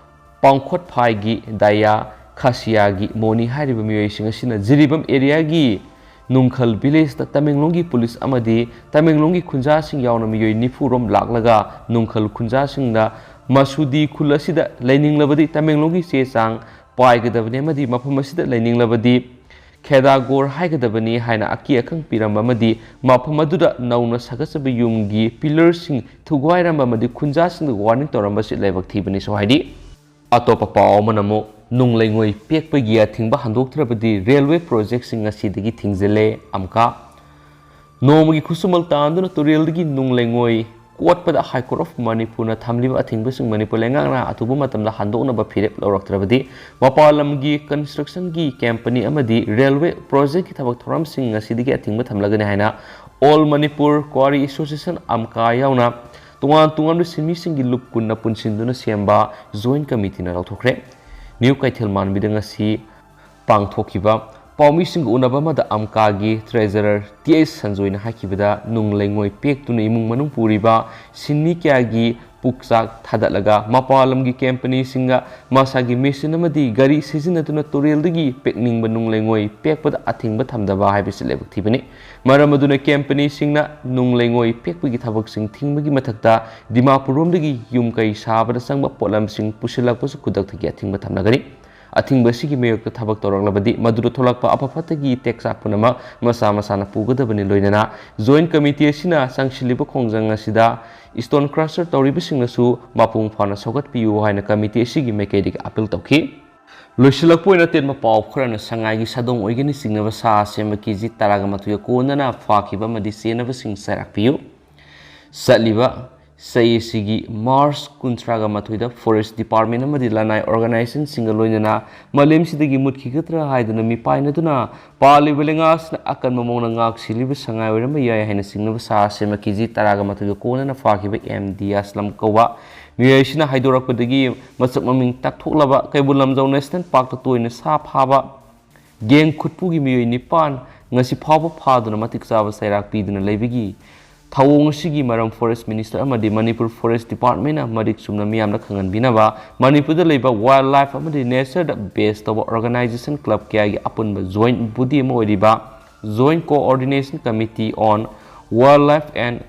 ꯄꯥꯡꯈꯣꯠ ꯐꯥꯏꯒꯤ ꯗꯥꯌꯥ ꯈꯥꯁꯤꯌꯥꯒꯤ ꯃꯣꯅꯤ ꯍꯥꯏꯔꯤꯕ ꯃꯤꯑꯣꯏꯁꯤꯡ ꯑꯁꯤꯅ ꯖꯤꯔꯤꯕꯥꯝ ꯑꯦꯔꯤꯌꯥꯒꯤ ꯅꯨꯡꯈꯜ ꯚꯤꯂꯦꯖꯇ ꯇꯃꯦꯡꯂꯣꯡꯒꯤ ꯄꯨꯂꯤꯁ ꯑꯃꯗꯤ ꯇꯃꯦꯡꯂꯣꯡꯒꯤ ꯈꯨꯟꯖꯥꯁꯤꯡ ꯌꯥꯎꯅ ꯃꯤꯑꯣꯏ ꯅꯤꯐꯨ ꯔꯣꯝ ꯂꯥꯛꯂꯒ ꯅꯨꯡꯈꯜ ꯈꯨꯟꯖꯥꯁꯤꯡꯅ ꯃꯁꯨꯗꯤ ꯈꯨꯜ ꯑꯁꯤꯗ ꯂꯩꯅꯤꯡꯂꯕꯗꯤ ꯇꯃꯦꯡꯂꯣꯡꯒꯤ ꯆꯦ ꯆꯥꯡ ꯄꯥꯏꯒꯗꯕꯅꯤ ꯑꯃꯗꯤ ꯃꯐꯝ ꯑꯁꯤꯗ ꯂꯩꯅꯤꯡꯂꯕꯗꯤ ꯈꯦꯗꯥꯒꯣꯔ ꯍꯥꯏꯒꯗꯕꯅꯤ ꯍꯥꯏꯅ ꯑꯀꯤ ꯑꯈꯪ ꯄꯤꯔꯝꯕ ꯑꯃꯗꯤ ꯃꯐꯝ ꯑꯗꯨꯗ ꯅꯧꯅ ꯁꯥꯒꯠꯆꯕ ꯌꯨꯝꯒꯤ ꯄꯤꯂꯔꯁꯤꯡ ꯊꯨꯒꯥꯏꯔꯝꯕ ꯑꯃꯗꯤ ꯈꯨꯟꯖꯥꯁꯤꯡꯗ ꯋꯥꯔꯅꯤꯡ ꯇꯧꯔꯝꯕꯁꯤ ꯂꯥꯏꯕꯛ ꯊꯤꯕꯅꯤꯁꯨ ꯍꯥꯏꯔꯤ꯫ ꯑꯇꯣꯞꯄ ꯄꯥꯎ ꯑꯃꯅ ꯑꯃꯨꯛ ꯅꯨꯡ ꯂꯩꯉꯣꯏ ꯄꯦꯛꯄꯒꯤ ꯑꯊꯤꯡꯕ ꯍꯟꯗꯣꯛꯇ꯭ꯔꯕꯗꯤ ꯔꯦꯜꯋꯦ ꯄ꯭ꯔꯣꯖꯦꯛꯁꯤꯡ ꯉꯁꯤꯗꯒꯤ ꯊꯤꯡꯖꯤꯜꯂꯦ꯫ ꯑꯃꯀꯥ ꯅꯣꯡꯃꯒꯤ ꯈꯨꯠꯁꯨꯃꯜ ꯇꯥꯟꯗꯨꯅ ꯇꯨꯔꯦꯜꯗꯒꯤ ꯅꯨꯡ ꯂꯩꯉꯣꯏ ꯀꯣꯠꯄꯗ High Court of ꯃꯅꯤꯄꯨꯔꯅ ꯊꯝꯂꯤꯕ ꯑꯊꯤꯡꯕꯁꯤꯡ ꯃꯅꯤꯄꯨꯔ ꯂꯩꯉꯥꯛꯅ ꯑꯊꯨꯕ ꯃꯇꯝꯗ ꯍꯟꯗꯣꯛꯅꯕ ꯐꯤꯔꯦꯞ ꯂꯧꯔꯛꯇ꯭ꯔꯕꯗꯤ ꯃꯄꯥꯟ ꯂꯝꯒꯤ ꯀꯟꯁꯇ꯭ꯔꯛꯁꯟꯒꯤ ꯀꯝꯄꯅꯤ ꯑꯃꯗꯤ ꯔꯦꯜꯋꯦ ꯄ꯭ꯔꯣꯖꯦꯛꯀꯤ ꯊꯕꯛ ꯊꯧꯔꯝꯁꯤꯡ ꯉꯁꯤꯗꯒꯤ ꯑꯊꯤꯡꯕ ꯊꯝꯂꯒꯅꯤ ꯍꯥꯏꯅ All Manipur Quarry Association, ꯑꯃꯀꯥ ꯌꯥꯎꯅ ꯇꯣꯉꯥꯟ ꯇꯣꯉꯥꯟꯕ ꯁꯤꯟꯃꯤꯁꯤꯡꯒꯤ ꯂꯨꯞ ꯀꯨꯟꯅ ꯄꯨꯟꯁꯤꯟꯗꯨꯅ ꯁꯦꯝꯕ ꯖꯣꯏꯟ ꯀꯃꯤꯇꯤꯅ ꯂꯧꯊꯣꯛꯈ꯭ꯔꯦ꯫ ꯅ꯭ꯌꯨ ꯀꯩꯊꯦꯜ ꯃꯥꯟꯕꯤꯗ ꯉꯁꯤ ꯄꯥꯡꯊꯣꯛꯈꯤꯕ ꯄꯥꯎꯃꯤꯁꯤꯡꯒ ꯎꯅꯕ ꯑꯃꯗ ꯑꯃꯀꯥꯒꯤ ꯇ꯭ꯔꯦꯖꯔꯔ ꯇꯤ ꯑꯩꯆ ꯁꯟꯖꯣꯏꯅ ꯍꯥꯏꯈꯤꯕꯗ, ꯅꯨꯡ ꯂꯩꯉꯣꯏ ꯄꯦꯛꯇꯨꯅ ꯏꯃꯨꯡ ꯃꯅꯨꯡ ꯄꯨꯔꯤꯕ ꯁꯤꯟꯃꯤ ꯀꯌꯥꯒꯤ ꯄꯨꯛꯆꯥꯛ ꯊꯥꯗꯠꯂꯒ ꯃꯄꯥꯟ ꯂꯝꯒꯤ ꯀꯝꯄꯅꯤꯁꯤꯡꯅ ꯃꯁꯥꯒꯤ ꯃꯦꯁꯤꯟ ꯑꯃꯗꯤ ꯒꯥꯔꯤ ꯁꯤꯖꯤꯟꯅꯗꯨꯅ ꯇꯨꯔꯦꯜꯗꯒꯤ ꯄꯦꯛꯅꯤꯡꯕ ꯅꯨꯡ ꯂꯩꯉꯣꯏ ꯄꯦꯛꯄꯗ ꯑꯊꯤꯡꯕ ꯊꯝꯗꯕ ꯍꯥꯏꯕꯁꯤ ꯂꯥꯏꯕꯛ ꯊꯤꯕꯅꯤ꯫ ꯃꯔꯝ ꯑꯗꯨꯅ ꯀꯝꯄꯅꯤꯁꯤꯡꯅ ꯅꯨꯡ ꯂꯩꯉꯣꯏ ꯄꯦꯛꯄꯒꯤ ꯊꯕꯛꯁꯤꯡ ꯊꯤꯡꯕꯒꯤ ꯃꯊꯛꯇ ꯗꯤꯃꯥꯄꯨꯔ ꯔꯣꯝꯗꯒꯤ ꯌꯨꯝ ꯀꯩ ꯁꯥꯕꯗ ꯆꯪꯕ ꯄꯣꯠꯂꯝꯁꯤꯡ ꯄꯨꯁꯤꯜꯂꯛꯄꯁꯨ ꯈꯨꯗꯛꯇꯒꯤ ꯑꯊꯤꯡꯕ ꯊꯝꯂꯒꯅꯤ꯫ ꯑꯊꯤꯡꯕ ꯑꯁꯤꯒꯤ ꯃꯥꯌꯣꯛꯇ ꯊꯕꯛ ꯇꯧꯔꯛꯂꯕꯗꯤ ꯃꯗꯨꯗ ꯊꯣꯛꯂꯛꯄ ꯑꯐ ꯐꯠꯇꯒꯤ ꯇꯦꯛꯆꯥꯛ ꯄꯨꯝꯅꯃꯛ ꯃꯁꯥ ꯃꯁꯥꯅ ꯄꯨꯒꯗꯕꯅꯤ꯫ ꯂꯣꯏꯅꯅ ꯖꯣꯏꯟ ꯀꯃꯤꯇꯤ ꯑꯁꯤꯅ ꯆꯪꯁꯤꯜꯂꯤꯕ ꯈꯣꯡꯖꯪ ꯑꯁꯤꯗ ꯁ꯭ꯇꯣꯟ ꯀ꯭ꯔꯁꯔ ꯇꯧꯔꯤꯕꯁꯤꯡꯅꯁꯨ ꯃꯄꯨꯡ ꯐꯥꯅ ꯁꯧꯒꯠꯄꯤꯌꯨ ꯍꯥꯏꯅ ꯀꯃꯤꯇꯤ ꯑꯁꯤꯒꯤ ꯃꯥꯏꯀꯩꯗꯒꯤ ꯑꯥꯄꯤꯜ ꯇꯧꯈꯤ꯫ ꯂꯣꯏꯁꯤꯜꯂꯛꯄ ꯑꯣꯏꯅ ꯑꯇꯦꯟꯕ ꯄꯥꯎ ꯈꯔꯅ ꯁꯉꯥꯏꯒꯤ ꯁꯥꯗꯣꯡ ꯑꯣꯏꯒꯅꯤ ꯆꯤꯡꯅꯕ ꯁꯥ ꯑꯁꯦꯝꯕ ꯀꯦ ꯖꯤ ꯇꯔꯥꯒ ꯃꯥꯊꯣꯏꯒ ꯀꯣꯟꯅꯅ ꯐꯥꯈꯤꯕ ꯑꯃꯗꯤ ꯆꯦꯟꯅꯕꯁꯤꯡ ꯆꯩꯔꯥꯛꯄꯤꯌꯨ꯫ ꯆꯠꯂꯤꯕ ꯆꯍꯤ ꯑꯁꯤꯒꯤ ꯃꯥꯔꯆ ꯀꯨꯟꯊ꯭ꯔꯥꯒ ꯃꯥꯊꯣꯏꯗ ꯐꯣꯔꯦꯁ ꯗꯤꯄꯥꯔꯠꯃꯦꯟ ꯑꯃꯗꯤ ꯂꯅꯥꯏ ꯑꯣꯔꯒꯅꯥꯏꯖꯦꯁꯟꯁꯤꯡꯒ ꯂꯣꯏꯅꯅ ꯃꯥꯂꯦꯝꯁꯤꯗꯒꯤ ꯃꯨꯠꯈꯤꯒꯗ꯭ꯔꯥ ꯍꯥꯏꯗꯨꯅ ꯃꯤꯄꯥꯏꯅꯗꯨꯅ ꯄꯥꯜꯂꯤꯕ ꯂꯩꯉꯥꯛ ꯑꯁꯤꯅ ꯑꯀꯟꯕ ꯃꯑꯣꯡꯗ ꯉꯥꯛ ꯁꯦꯜꯂꯤꯕ ꯁꯉꯥꯏ ꯑꯣꯏꯔꯝꯕ ꯌꯥꯏ ꯍꯥꯏꯅ ꯆꯤꯡꯅꯕ ꯁꯥ ꯑꯁꯦꯝꯕ ꯀꯦ ꯖꯤ ꯇꯔꯥꯒ ꯃꯥꯊꯣꯏꯒ ꯀꯣꯟꯅꯅ ꯐꯥꯈꯤꯕ ꯑꯦꯝ ꯗꯤ ꯑꯁꯂꯝ ꯀꯧꯕ ꯃꯤꯑꯣꯏ ꯑꯁꯤꯅ ꯍꯥꯏꯗꯣꯔꯛꯄꯗꯒꯤ ꯃꯁꯛ ꯃꯃꯤꯡ ꯇꯥꯛꯊꯣꯛꯂꯕ ꯀꯩꯕꯨꯜ ꯂꯝꯖꯥꯎ ꯅꯦꯁꯅꯦꯜ ꯄꯥꯔꯛꯇ ꯇꯣꯏꯅ ꯁꯥ ꯐꯥꯕ ꯒꯦꯡ ꯈꯨꯠꯄꯨꯒꯤ ꯃꯤꯑꯣꯏ ꯅꯤꯄꯥꯟ ꯉꯁꯤ ꯐꯥꯎꯕ ꯐꯥꯗꯨꯅ ꯃꯇꯤꯛ ꯆꯥꯕ ꯆꯩꯔꯥꯛ ꯄꯤꯗꯨꯅ ꯂꯩꯕꯒꯤ ꯊꯧꯑꯣꯡ ꯑꯁꯤꯒꯤ ꯃꯔꯝ ꯐꯣꯔꯦꯁ ꯃꯤꯅꯤꯁꯇꯔ ꯑꯃꯗꯤ ꯃꯅꯤꯄꯨꯔ ꯐꯣꯔꯦꯁ ꯗꯤꯄꯥꯔꯠꯃꯦꯟꯅ ꯃꯔꯤꯛ ꯆꯨꯝꯅ ꯃꯤꯌꯥꯝꯗ ꯈꯪꯍꯟꯕꯤꯅꯕ ꯃꯅꯤꯄꯨꯔꯗ ꯂꯩꯕ ꯋꯥꯏꯜ ꯂꯥꯏꯐ ꯑꯃꯗꯤ ꯅꯦꯆꯔꯗ ꯕꯦꯁ ꯇꯧꯕ ꯑꯣꯔꯒꯅꯥꯏꯖꯦꯁꯟ ꯀ꯭ꯂꯕ ꯀꯌꯥꯒꯤ ꯑꯄꯨꯟꯕ ꯖꯣꯏꯟ ꯕꯣꯗꯤ ꯑꯃ ꯑꯣꯏꯔꯤꯕ joint coordination committee on wildlife and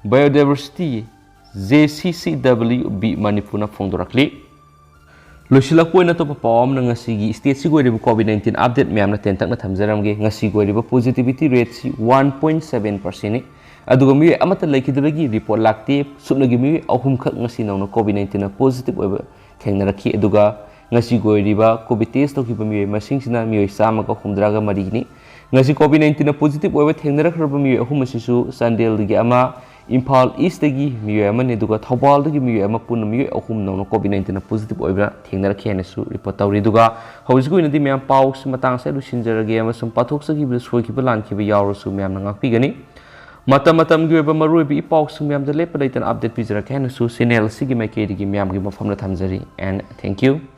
biodiversity, J C C W B, ꯃꯅꯤꯄꯨꯔꯅ ꯐꯣꯡꯗꯣꯔꯛꯂꯤ꯫ ꯂꯣꯏꯁꯤꯜꯂꯛꯄ ꯑꯣꯏꯅ ꯑꯇꯣꯞꯄ ꯄꯥꯎ ꯑꯃꯅ ꯉꯁꯤꯒꯤ ꯁ꯭ꯇꯦꯠꯁꯤꯒꯤ ꯑꯣꯏꯔꯤꯕ ꯀꯣꯚꯤꯗ ꯅꯥꯏꯟꯇꯤꯟ ꯑꯞꯗꯦꯠ ꯃꯌꯥꯝꯅ ꯇꯦꯟꯇꯛꯅ ꯊꯝꯖꯔꯝꯒꯦ꯫ ꯉꯁꯤꯒꯤ ꯑꯣꯏꯔꯤꯕ ꯄꯣꯖꯤꯇꯤꯚꯤꯇꯤ ꯔꯦꯠꯁꯤ ꯋꯥꯟ ꯄꯣꯏꯟ ꯁꯕꯦꯟ ꯄꯥꯔꯁꯦꯟꯅꯤ꯫ ꯑꯗꯨꯒ ꯃꯤꯑꯣꯏ ꯑꯃꯠꯇ ꯂꯩꯈꯤꯗꯕꯒꯤ ꯔꯤꯄꯣꯔꯠ ꯂꯥꯛꯇꯦ꯫ ꯁꯨꯞꯅꯒꯤ ꯃꯤꯑꯣꯏ ꯑꯍꯨꯝꯈꯛ ꯉꯁꯤ ꯅꯧꯅ ꯀꯣꯚꯤꯗ ꯅꯥꯏꯟꯇꯤꯟꯅ ꯄꯣꯖꯤꯇꯤꯚ ꯑꯣꯏꯕ ꯊꯦꯡꯅꯔꯛꯈꯤ꯫ ꯑꯗꯨꯒ ꯉꯁꯤꯒꯤ ꯑꯣꯏꯔꯤꯕ ꯀꯣꯚꯤꯗ ꯇꯦꯁ ꯇꯧꯈꯤꯕ ꯃꯤꯑꯣꯏ ꯃꯁꯤꯡꯁꯤꯅ ꯃꯤꯑꯣꯏ ꯆꯥꯝꯃꯒ ꯍꯨꯝꯗ꯭ꯔꯥꯒ ꯃꯔꯤꯅꯤ꯫ ꯉꯁꯤ ꯀꯣꯚꯤꯗ ꯅꯥꯏꯟꯇꯤꯟꯅ ꯄꯣꯖꯤꯇꯤꯚ ꯑꯣꯏꯕ ꯊꯦꯡꯅꯔꯛꯈ꯭ꯔꯕ ꯃꯤꯑꯣꯏ ꯑꯍꯨꯝ ꯑꯁꯤꯁꯨ ꯆꯥꯟꯗꯦꯜꯗꯒꯤ ꯑꯃ, ꯏꯝꯐꯥꯜ ꯏꯁꯇꯒꯤ ꯃꯤꯑꯣꯏ ꯑꯃꯅꯤ, ꯑꯗꯨꯒ ꯊꯧꯕꯥꯜꯗꯒꯤ ꯃꯤꯑꯣꯏ ꯑꯃ, ꯄꯨꯟꯅ ꯃꯤꯑꯣꯏ ꯑꯍꯨꯝ ꯅꯧꯅ ꯀꯣꯚꯤꯗ ꯅꯥꯏꯟꯇꯤꯟꯅ ꯄꯣꯖꯤꯇꯤꯚ ꯑꯣꯏꯕ ꯊꯦꯡꯅꯔꯛꯈꯤ ꯍꯥꯏꯅꯁꯨ ꯔꯤꯄꯣꯔꯠ ꯇꯧꯔꯤ꯫ ꯑꯗꯨꯒ ꯍꯧꯖꯤꯛꯀꯤ ꯑꯣꯏꯅꯗꯤ ꯃꯌꯥꯝ ꯄꯥꯎꯁꯤ ꯃꯇꯥꯡ ꯑꯁꯤꯗ ꯂꯣꯏꯁꯤꯟꯖꯔꯒꯦ, ꯑꯃꯁꯨꯡ ꯄꯥꯊꯣꯛꯆꯈꯤꯕꯗ ꯁꯣꯏꯈꯤꯕ ꯂꯥꯟꯈꯤꯕ ꯌꯥꯎꯔꯁꯨ ꯃꯌꯥꯝꯅ ꯉꯥꯛꯄꯤꯒꯅꯤ꯫ ꯃꯇꯝ ꯃꯇꯝꯒꯤ ꯑꯣꯏꯕ ꯃꯔꯨꯑꯣꯏꯕ ꯏ ꯄꯥꯎꯁꯤꯡ ꯃꯌꯥꯝꯗ ꯂꯦꯞꯄ ꯂꯩꯇꯅ ꯑꯞꯗꯦꯠ ꯄꯤꯖꯔꯛꯀꯦ ꯍꯥꯏꯅꯁꯨ ꯆꯦꯅꯦꯜ ꯑꯁꯤꯒꯤ ꯃꯥꯏꯀꯩꯗꯒꯤ ꯃꯌꯥꯝꯒꯤ ꯃꯐꯝꯗ ꯊꯝꯖꯔꯤ꯫ And thank you.